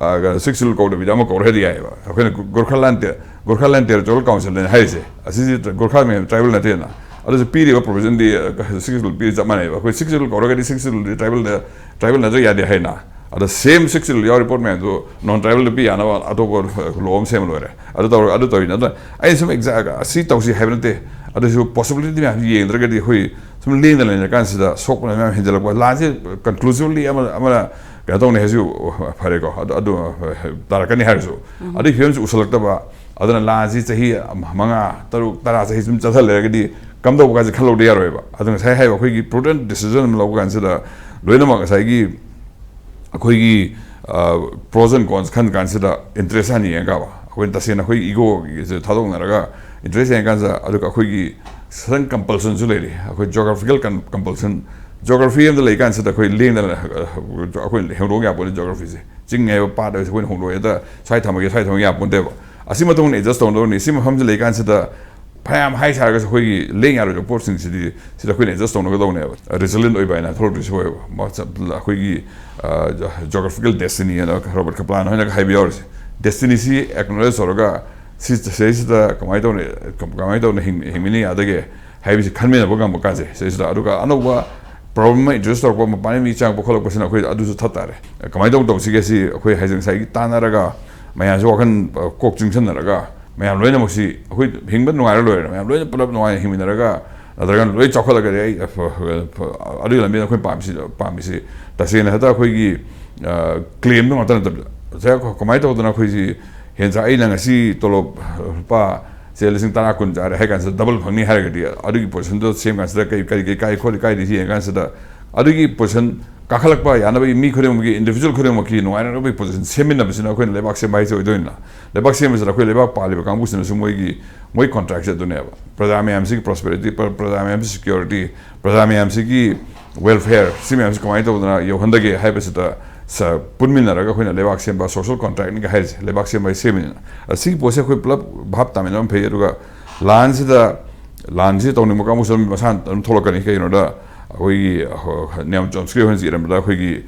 ꯁꯤꯛꯁ ꯁꯤꯗꯨꯜ ꯀꯧꯗꯕꯤꯗ ꯑꯃ ꯀꯧꯔꯗꯤ ꯌꯥꯏꯑꯕ꯫ ꯑꯩꯈꯣꯏꯅ ꯒꯣꯔꯈꯥꯂꯦꯟ ꯒꯣꯔꯈꯥꯂꯦꯟ ꯇꯦꯔꯤꯇꯣꯔꯤꯌꯦꯜ ꯀꯥꯎꯟꯁꯤꯜꯅ ꯍꯥꯏꯔꯤꯁꯦ ꯑꯁꯤꯁꯤ ꯒꯣꯔꯈꯥ ꯃꯌꯥꯝ ꯇ꯭ꯔꯥꯏꯕꯦꯜ ꯅꯠꯇꯦꯅ꯫ ꯑꯗꯨꯁꯨ ꯄꯤꯔꯤꯕ ꯄ꯭ꯔꯣꯕꯤꯖꯟꯗꯤ ꯁꯤꯛꯁ ꯁꯤꯗꯨꯜ ꯄꯤꯔꯤ ꯆꯞ ꯃꯥꯟꯅꯩꯕ꯫ ꯑꯩꯈꯣꯏ ꯁꯤꯛꯁ ꯁꯤꯗꯨꯜ ꯀꯧꯔꯒꯗꯤ ꯁꯤꯛꯁ ꯁꯤꯗꯨꯜꯗꯤ ꯇ꯭ꯔꯥꯏꯕꯦꯜꯗ ꯇ꯭ꯔꯥꯏꯕꯦꯜ ꯅꯠꯇ꯭ꯔ ꯌꯥꯗꯦ ꯍꯥꯏꯅ꯫ ꯑꯗꯣ ꯁꯦꯝ ꯁꯤꯛꯁ ꯁꯤꯗꯨꯜ ꯌꯥꯎꯔꯤ ꯄꯣꯠ ꯃꯌꯥꯝꯗꯨ ꯅꯣꯟ ꯇ꯭ꯔꯥꯏꯕꯦꯜꯗ ꯄꯤ ꯌꯥꯅꯕ ꯑꯇꯣꯞꯄ ꯂꯣ ꯑꯃ ꯁꯦꯝꯃ ꯂꯣꯏꯔꯦ꯫ ꯑꯗꯨ ꯇꯧꯔꯒ ꯑꯗꯨ ꯇꯧꯔꯤꯅꯦ꯫ ꯑꯗꯨꯅ ꯑꯩꯅ ꯁꯨꯝ ꯑꯦꯛꯖꯥ ꯑꯁꯤ ꯇꯧꯁꯤ ꯍꯥꯏꯕ ꯅꯠꯇꯦ꯫ ꯑꯗꯨꯁꯨ ꯄꯣꯁꯤꯕꯤꯂꯤꯇꯤ ꯃꯌꯥꯝꯁꯤ ꯌꯦꯡꯗ꯭ꯔꯒꯗꯤ ꯑꯩꯈꯣꯏ ꯁꯨꯝ ꯂꯦꯡꯗꯅ ꯂꯩꯔꯀꯥꯟꯁꯤꯗ ꯁꯣꯛꯄꯅ ꯃꯌꯥꯝ ꯍꯦꯟꯖꯜꯂꯛꯄ꯫ ꯂꯥꯟꯁꯦ ꯀꯟꯀ꯭ꯂꯨꯁꯤꯚꯂꯤ ꯑꯃ ꯑꯃꯅ ꯀꯩꯅꯣ ꯇꯧꯅꯤ ꯍꯥꯏꯁꯨ ꯐꯔꯦꯀꯣ꯫ ꯑꯗꯨ ꯑꯗꯨ ꯇꯥꯔꯛꯀꯅꯤ ꯍꯥꯏꯔꯁꯨ ꯑꯗꯨꯒꯤ ꯐꯤꯕꯝꯁꯤ ꯎꯁꯜꯂꯛꯇꯕ꯫ ꯑꯗꯨꯅ ꯂꯥꯟꯁꯤ ꯆꯍꯤ ꯃꯉꯥ, ꯇꯔꯨꯛ, ꯇꯔꯥ ꯆꯍꯤ ꯁꯨꯝ ꯆꯠꯊ ꯂꯩꯔꯒꯗꯤ ꯀꯝꯗꯧꯕ ꯀꯥꯏꯁꯦ ꯈꯜꯍꯧꯗ ꯌꯥꯔꯣꯏꯕ꯫ ꯑꯗꯨ ꯉꯁꯥꯏ ꯍꯥꯏꯕ ꯑꯩꯈꯣꯏꯒꯤ ꯄ꯭ꯔꯨꯗꯦꯟ ꯗꯤꯁꯤꯖꯟ ꯑꯃ ꯂꯧꯕ ꯀꯥꯟꯁꯤꯗ ꯂꯣꯏꯅꯃꯛ ꯉꯁꯥꯏꯒꯤ ꯑꯩꯈꯣꯏꯒꯤ ꯄ꯭ꯔꯣꯁ ꯑꯦꯟ ꯀꯣꯟꯁ ꯈꯟ ꯀꯥꯟꯁꯤꯗ ꯏꯟꯇꯔꯦꯁ ꯍꯥꯟꯅ ꯌꯦꯡꯉꯒꯕ ꯑꯩꯈꯣꯏꯅ ꯇꯁꯦꯡꯅ ꯑꯩꯈꯣꯏ ꯏꯒꯣꯒꯤꯁꯦ ꯊꯥꯗꯣꯛꯅꯔꯒ ꯏꯟꯇꯔꯦꯁ ꯌꯦꯡꯉ ꯀꯥꯟꯁꯤꯗ ꯑꯗꯨꯒ ꯑꯩꯈꯣꯏꯒꯤ ꯁꯗꯟ ꯀꯝꯄꯜꯁꯟꯁꯨ ꯂꯩꯔꯤ꯫ ꯑꯩꯈꯣꯏ ꯖꯣꯒ꯭ꯔꯥꯐꯤꯀꯦꯜ ꯀꯝꯄꯜꯁꯟ, ꯖꯣꯒ꯭ꯔꯥꯐꯤ ꯑꯃꯗ ꯂꯩ ꯀꯥꯟꯁꯤꯗ ꯑꯩꯈꯣꯏ ꯂꯦꯡꯗꯅ ꯑꯩꯈꯣꯏ ꯍꯦꯡꯗꯣꯛ ꯌꯥꯄꯣꯠꯅꯤ ꯖꯣꯒ꯭ꯔꯥꯐꯤꯁꯦ꯫ ꯆꯤꯡ ꯍꯥꯏꯕ ꯄꯥꯠ ꯍꯥꯏꯕꯁꯦ ꯑꯩꯈꯣꯏꯅ ꯍꯣꯡꯗꯣꯛꯑꯦꯗ ꯁ꯭ꯋꯥꯏ ꯊꯝꯃꯒꯦ ꯁ꯭ꯋꯥꯏ ꯊꯝꯃꯒꯦ ꯌꯥꯄꯣꯟꯇꯦꯕ꯫ ꯑꯁꯤ ꯃꯇꯨꯡ ꯏꯟꯅ ꯑꯦꯗꯖꯁ ꯇꯧꯅꯗꯧꯅꯤ꯫ ꯁꯤ ꯃꯐꯝꯁꯤ ꯂꯩ ꯀꯥꯟꯁꯤꯗ ꯐꯅꯌꯥꯝ ꯍꯥꯏ ꯁꯥꯔꯒꯁꯨ ꯑꯩꯈꯣꯏꯒꯤ ꯂꯦꯡ ꯌꯥꯔꯣꯏꯗꯕ ꯄꯣꯠꯁꯤꯡꯁꯤꯗꯤ ꯁꯤꯗ ꯑꯩꯈꯣꯏꯅ ꯑꯦꯗꯖꯁ ꯇꯧꯅꯒꯗꯧꯅꯦꯕ꯫ ꯔꯤꯖꯤꯂꯤꯌꯦꯟ ꯑꯣꯏꯕ ꯍꯥꯏꯅ ꯊꯣꯔꯛꯇꯣꯏꯁꯤ ꯑꯣꯏꯌꯦꯕ꯫ ꯑꯩꯈꯣꯏꯒꯤ ꯖꯣꯒ꯭ꯔꯥꯐꯤꯀꯦꯜ ꯗꯦꯁꯇꯤꯅꯤ ꯍꯥꯏꯅ ꯔꯣꯕꯔꯠ ꯀꯄ꯭ꯂꯥꯟ ꯍꯣꯏꯅꯒ ꯍꯥꯏꯕ ꯌꯥꯎꯔꯤꯁꯦ꯫ ꯗꯦꯁꯇꯤꯅꯤꯁꯤ ꯑꯦꯛꯅꯣꯂꯦꯖ ꯇꯧꯔꯒ ꯁꯤ ꯁꯤꯗꯩꯁꯤꯗ ꯀꯃꯥꯏꯅ ꯇꯧꯅꯤ, ꯀꯃꯥꯏꯅ ꯇꯧꯅ ꯍꯤꯡ-, ꯍꯤꯡꯃꯤꯟꯅ ꯌꯥꯗꯒꯦ ꯍꯥꯏꯕꯁꯤ ꯈꯟꯃꯤꯟꯅꯕ ꯉꯝꯕ ꯀꯥꯟꯁꯦ ꯁꯤꯗꯩꯁꯤꯗ꯫ ꯑꯗꯨꯒ ꯑꯅꯧꯕ ꯄ꯭ꯔꯣꯕ꯭ꯂꯦꯝ ꯑꯃ ꯏꯟꯇ꯭ꯔꯣꯗ꯭ꯌꯨꯁ ꯇꯧꯔꯛꯄ, ꯃꯄꯥꯟ ꯃꯤ ꯆꯪꯉꯛꯄ ꯈꯣꯠꯂꯛꯄꯁꯤꯅ ꯑꯩꯈꯣꯏ ꯑꯗꯨꯁꯨ ꯊꯠ ꯇꯥꯔꯦ꯫ ꯀꯃꯥꯏꯅ ꯇꯧꯅ ꯇꯧꯁꯤꯒꯦ ꯁꯤ ꯑꯩꯈꯣꯏ ꯍꯥꯏꯁꯦ ꯉꯁꯥꯏꯒꯤ ꯇꯥꯟꯅꯔꯒ ꯃꯌꯥꯝꯁꯦ ꯋꯥꯈꯜ, ꯑ, ꯀꯣꯛ ꯆꯨꯡꯁꯟꯅꯔꯒ ꯃꯌꯥꯝ ꯂꯣꯏꯅꯃꯛꯁꯤ ꯑꯩꯈꯣꯏ ꯍꯤꯡꯕ ꯅꯨꯡꯉꯥꯏꯔ ꯂꯣꯏꯔꯦ꯫ ꯃꯌꯥꯝ ꯂꯣꯏꯅ ꯄꯨꯂꯞ ꯅꯨꯡꯉꯥꯏꯅ ꯍꯤꯡꯃꯤꯟꯅꯔꯒ ꯅꯠꯇ꯭ꯔꯒꯅ ꯂꯣꯏ ꯆꯥꯎꯈꯠꯂꯒꯗꯤ ꯑꯩ, ꯑ, ꯑ, ꯑꯗꯨꯒꯤ ꯂꯝꯕꯤꯗ ꯑꯩꯈꯣꯏ ꯄꯥꯝꯃꯤꯁꯤ, ꯄꯥꯝꯃꯤꯁꯤ ꯇꯁꯦꯡꯅ ꯍꯦꯛꯇ ꯑꯩꯈꯣꯏꯒꯤ, ꯑ, ꯀ꯭ꯂꯦꯝꯗꯨ ꯉꯥꯛꯇ ꯅꯠꯇꯕꯤꯗ ꯉꯁꯥꯏ ꯀꯃꯥꯏꯅ ꯇꯧꯗꯅ ꯑꯩꯈꯣꯏꯁꯤ ꯍꯦꯟꯅ ꯑꯩꯅ ꯉꯁꯤ ꯇꯣꯂꯣꯞ ꯂꯨꯄꯥ ꯁꯦ ꯂꯤꯁꯤꯡ ꯇꯔꯥ ꯀꯨꯟ ꯆꯥꯔꯦ ꯍꯥꯏ ꯀꯥꯟꯁꯤꯗ ꯗꯕꯜ ꯐꯪꯅꯤ ꯍꯥꯏꯔꯒꯗꯤ ꯑꯗꯨꯒꯤ ꯄꯣꯖꯤꯁꯟꯗꯣ ꯁꯦꯝ ꯀꯥꯟꯁꯤꯗ ꯀꯩ, ꯀꯔꯤ, ꯀꯩ ꯀꯥꯏ ꯈꯣꯠꯂꯤ ꯀꯥꯏꯗꯤ ꯌꯦꯡ ꯀꯥꯟꯁꯤꯗ ꯑꯗꯨꯒꯤ ꯄꯣꯖꯤꯁꯟ ꯀꯥꯈꯠꯂꯛꯄ ꯌꯥꯅꯕꯒꯤ ꯃꯤ ꯈꯨꯗꯤꯡꯃꯛꯀꯤ, ꯏꯟꯗꯤꯕꯤꯖꯨꯋꯦꯜ ꯈꯨꯗꯤꯡꯃꯛꯀꯤ ꯅꯨꯡꯉꯥꯏꯅꯅꯕꯒꯤ ꯄꯣꯖꯤꯁꯟ ꯁꯦꯝꯃꯤꯟꯅꯕꯁꯤꯅ ꯑꯩꯈꯣꯏꯅ ꯂꯩꯕꯥꯛ ꯁꯦꯝꯕ ꯍꯥꯏꯁꯦ ꯑꯣꯏꯗꯣꯏꯅꯤꯅ꯫ ꯂꯩꯕꯥꯛ ꯁꯦꯝꯕꯁꯤꯗ ꯑꯩꯈꯣꯏ ꯂꯩꯕꯥꯛ ꯄꯥꯜꯂꯤꯕ ꯀꯥꯡꯕꯨꯁꯤꯅꯁꯨ ꯃꯣꯏꯒꯤ, ꯃꯣꯏ ꯀꯣꯟꯇ꯭ꯔꯦꯛꯁꯦ ꯑꯗꯨꯅꯦꯕ꯫ ꯄ꯭ꯔꯖꯥ ꯃꯌꯥꯝꯁꯤꯒꯤ ꯄ꯭ꯔꯣꯁꯄꯦꯔꯤꯇꯤ, ꯄ꯭ꯔ-, ꯄ꯭ꯔꯖꯥ ꯃꯌꯥꯝꯁꯤ ꯁꯦꯀ꯭ꯌꯨꯔꯤꯇꯤ, ꯄ꯭ꯔꯖꯥ ꯃꯌꯥꯝꯁꯤꯒꯤ ꯋꯦꯜꯐꯤꯌꯔ, ꯁꯤ ꯃꯌꯥꯝꯁꯤ ꯀꯃꯥꯏꯅ ꯇꯧꯗꯅ ꯌꯧꯍꯟꯗꯒꯦ ꯍꯥꯏꯕꯁꯤꯗ ꯁ-, ꯄꯨꯟꯃꯤꯟꯅꯔꯒ ꯑꯩꯈꯣꯏꯅ ꯂꯩꯕꯥꯛ ꯁꯦꯝꯕ, ꯁꯣꯁꯤꯌꯦꯜ ꯀꯣꯟꯇ꯭ꯔꯦꯛꯅꯤꯒ ꯍꯥꯏꯔꯤꯁꯦ ꯂꯩꯕꯥꯛ ꯁꯦꯝꯕ ꯍꯥꯏ ꯁꯦꯝꯃꯤꯅꯤꯅ꯫ ꯑꯁꯤꯒꯤ ꯄꯣꯠꯁꯦ ꯑꯩꯈꯣꯏ ꯄꯨꯂꯞ ꯚꯥꯞ ꯇꯥꯃꯤꯟꯅꯕ ꯑꯃ ꯐꯩ꯫ ꯑꯗꯨꯒ ꯂꯥꯟꯁꯤꯗ, ꯂꯥꯟꯁꯤ ꯇꯧꯅꯤꯡꯕ ꯀꯥꯡꯕꯨꯁꯨ ꯑꯗꯨꯝ ꯃꯁꯥꯅ ꯑꯗꯨꯝ ꯊꯣꯛꯂꯛꯀꯅꯤ꯫ ꯀꯩꯒꯤꯅꯣꯗ ꯑꯩꯈꯣꯏꯒꯤ, ꯑ, ꯅꯤꯌꯝ ꯆꯣꯝꯁꯀꯤ ꯍꯣꯏꯅ ꯏꯔꯝꯕꯗ ꯑꯩꯈꯣꯏꯒꯤ,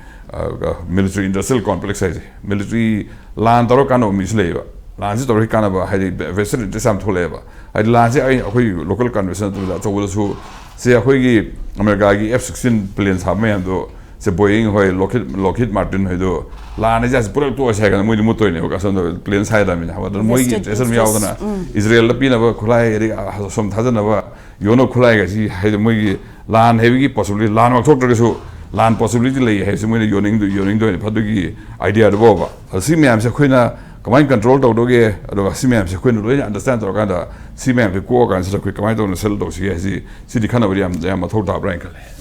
ꯃꯤꯂꯤꯇꯔꯤ ꯏꯟꯗꯁꯇ꯭ꯔꯤꯌꯦꯜ ꯀꯣꯝꯄ꯭ꯂꯦꯛꯁ ꯍꯥꯏꯁꯦ, ꯃꯤꯂꯤꯇꯔꯤ ꯂꯥꯟ ꯇꯧꯔꯒ ꯀꯥꯟꯅꯕ ꯃꯤꯁꯨ ꯂꯩꯌꯦꯕ꯫ ꯂꯥꯟꯁꯤ ꯇꯧꯔꯒ ꯀꯥꯟꯅꯕ ꯍꯥꯏꯗꯤ ꯚꯦꯁꯇꯦꯠ ꯏꯟꯇꯔꯦꯁ ꯌꯥꯝ ꯊꯣꯛꯂꯛꯑꯦꯕ꯫ ꯍꯥꯏꯗꯤ ꯂꯥꯟꯁꯤ ꯑꯩ ꯑꯩꯈꯣꯏ ꯂꯣꯀꯦꯜ ꯀꯟꯚꯔꯁꯟ ꯅꯠꯇꯕꯤꯗ ꯑꯆꯧꯕꯗꯁꯨ ꯁꯦ ꯑꯩꯈꯣꯏꯒꯤ ꯑꯃꯦꯔꯤꯀꯥꯒꯤ ꯑꯦꯐ ꯁꯤꯛꯁꯇꯤꯟ ꯄ꯭ꯂꯦꯟ ꯁꯥꯕ ꯃꯌꯥꯝꯗꯣ ꯁꯦ ꯕꯣꯌꯤꯡ ꯍꯣꯏ, ꯂꯣꯀꯤꯠ ꯂꯣꯀꯤꯠ ꯃꯥꯔꯇꯤꯟ ꯍꯣꯏꯗꯣ ꯂꯥꯟ ꯍꯥꯏꯁꯦ ꯑꯁ ꯄꯨꯂꯞ ꯇꯣꯛꯑꯁꯦ ꯍꯥꯏꯔꯒꯅ ꯃꯣꯏꯗꯤ ꯃꯨꯠꯇꯣꯏꯅꯦꯕ ꯀꯁꯣꯝꯗ ꯄ꯭ꯂꯦꯟ ꯁꯥꯏꯗꯕꯅꯤꯅ꯫ ꯑꯗꯨꯅ ꯃꯣꯏꯒꯤ Vested ꯏꯟꯇꯔꯦꯁ ꯑꯃ interest. ꯌꯥꯎꯗꯅ ꯏꯖꯔꯦꯜꯗ ꯄꯤꯅꯕ ꯈꯨꯠꯂꯥꯏ ꯑꯗꯒꯤ ꯑꯁꯣꯝ ꯊꯥꯖꯅꯕ ꯌꯣꯟꯅꯕ ꯈꯨꯠꯂꯥꯏꯒꯁꯤ ꯍꯥꯏꯗꯤ ꯃꯣꯏꯒꯤ ꯂꯥꯟ ꯍꯥꯏꯕꯒꯤ ꯄꯣꯁꯤꯕꯤꯂꯤꯇꯤ, ꯂꯥꯟꯃꯛ ꯊꯣꯛꯇ꯭ꯔꯒꯁꯨ ꯂꯥꯟ ꯄꯣꯁꯤꯕꯤꯂꯤꯇꯤ ꯂꯩ ꯍꯥꯏꯕꯁꯤ ꯃꯣꯏꯅ ꯌꯣꯟꯅꯤꯡꯗꯣꯏ ꯌꯣꯟꯅꯤꯡꯗꯣꯏꯅꯦ꯫ ꯑꯗꯨꯒꯤ ꯑꯥꯏꯗꯤꯌꯥꯗꯨ ꯐꯥꯎꯕ꯫ ꯑꯗꯣ ꯁꯤ ꯃꯌꯥꯝꯁꯦ ꯑꯩꯈꯣꯏꯅ ꯀꯃꯥꯏꯅ ꯀꯟꯇ꯭ꯔꯣꯜ ꯇꯧꯗꯧꯒꯦ, ꯑꯗꯨꯒ ꯁꯤ ꯃꯌꯥꯝꯁꯦ ꯑꯩꯈꯣꯏꯅ ꯂꯣꯏꯅ ꯑꯟꯗꯔꯁꯇꯦꯟ ꯇꯧꯔꯀꯥꯟꯗ ꯁꯤ ꯃꯌꯥꯝꯁꯦ ꯀꯣꯛꯑꯀꯥꯟꯁꯤꯗ ꯑꯩꯈꯣꯏ ꯀꯃꯥꯏꯅ ꯇꯧꯅ ꯁꯦꯇꯜ ꯇꯧꯁꯤꯒꯦ ꯍꯥꯏꯁꯤ, ꯁꯤꯗꯤ ꯈꯟꯅꯕꯗꯤ ꯌꯥꯝ ꯌꯥꯝ ꯃꯊꯧ ꯇꯥꯕ꯭ꯔꯥ ꯍꯥꯏꯅ ꯈꯜꯂꯦ꯫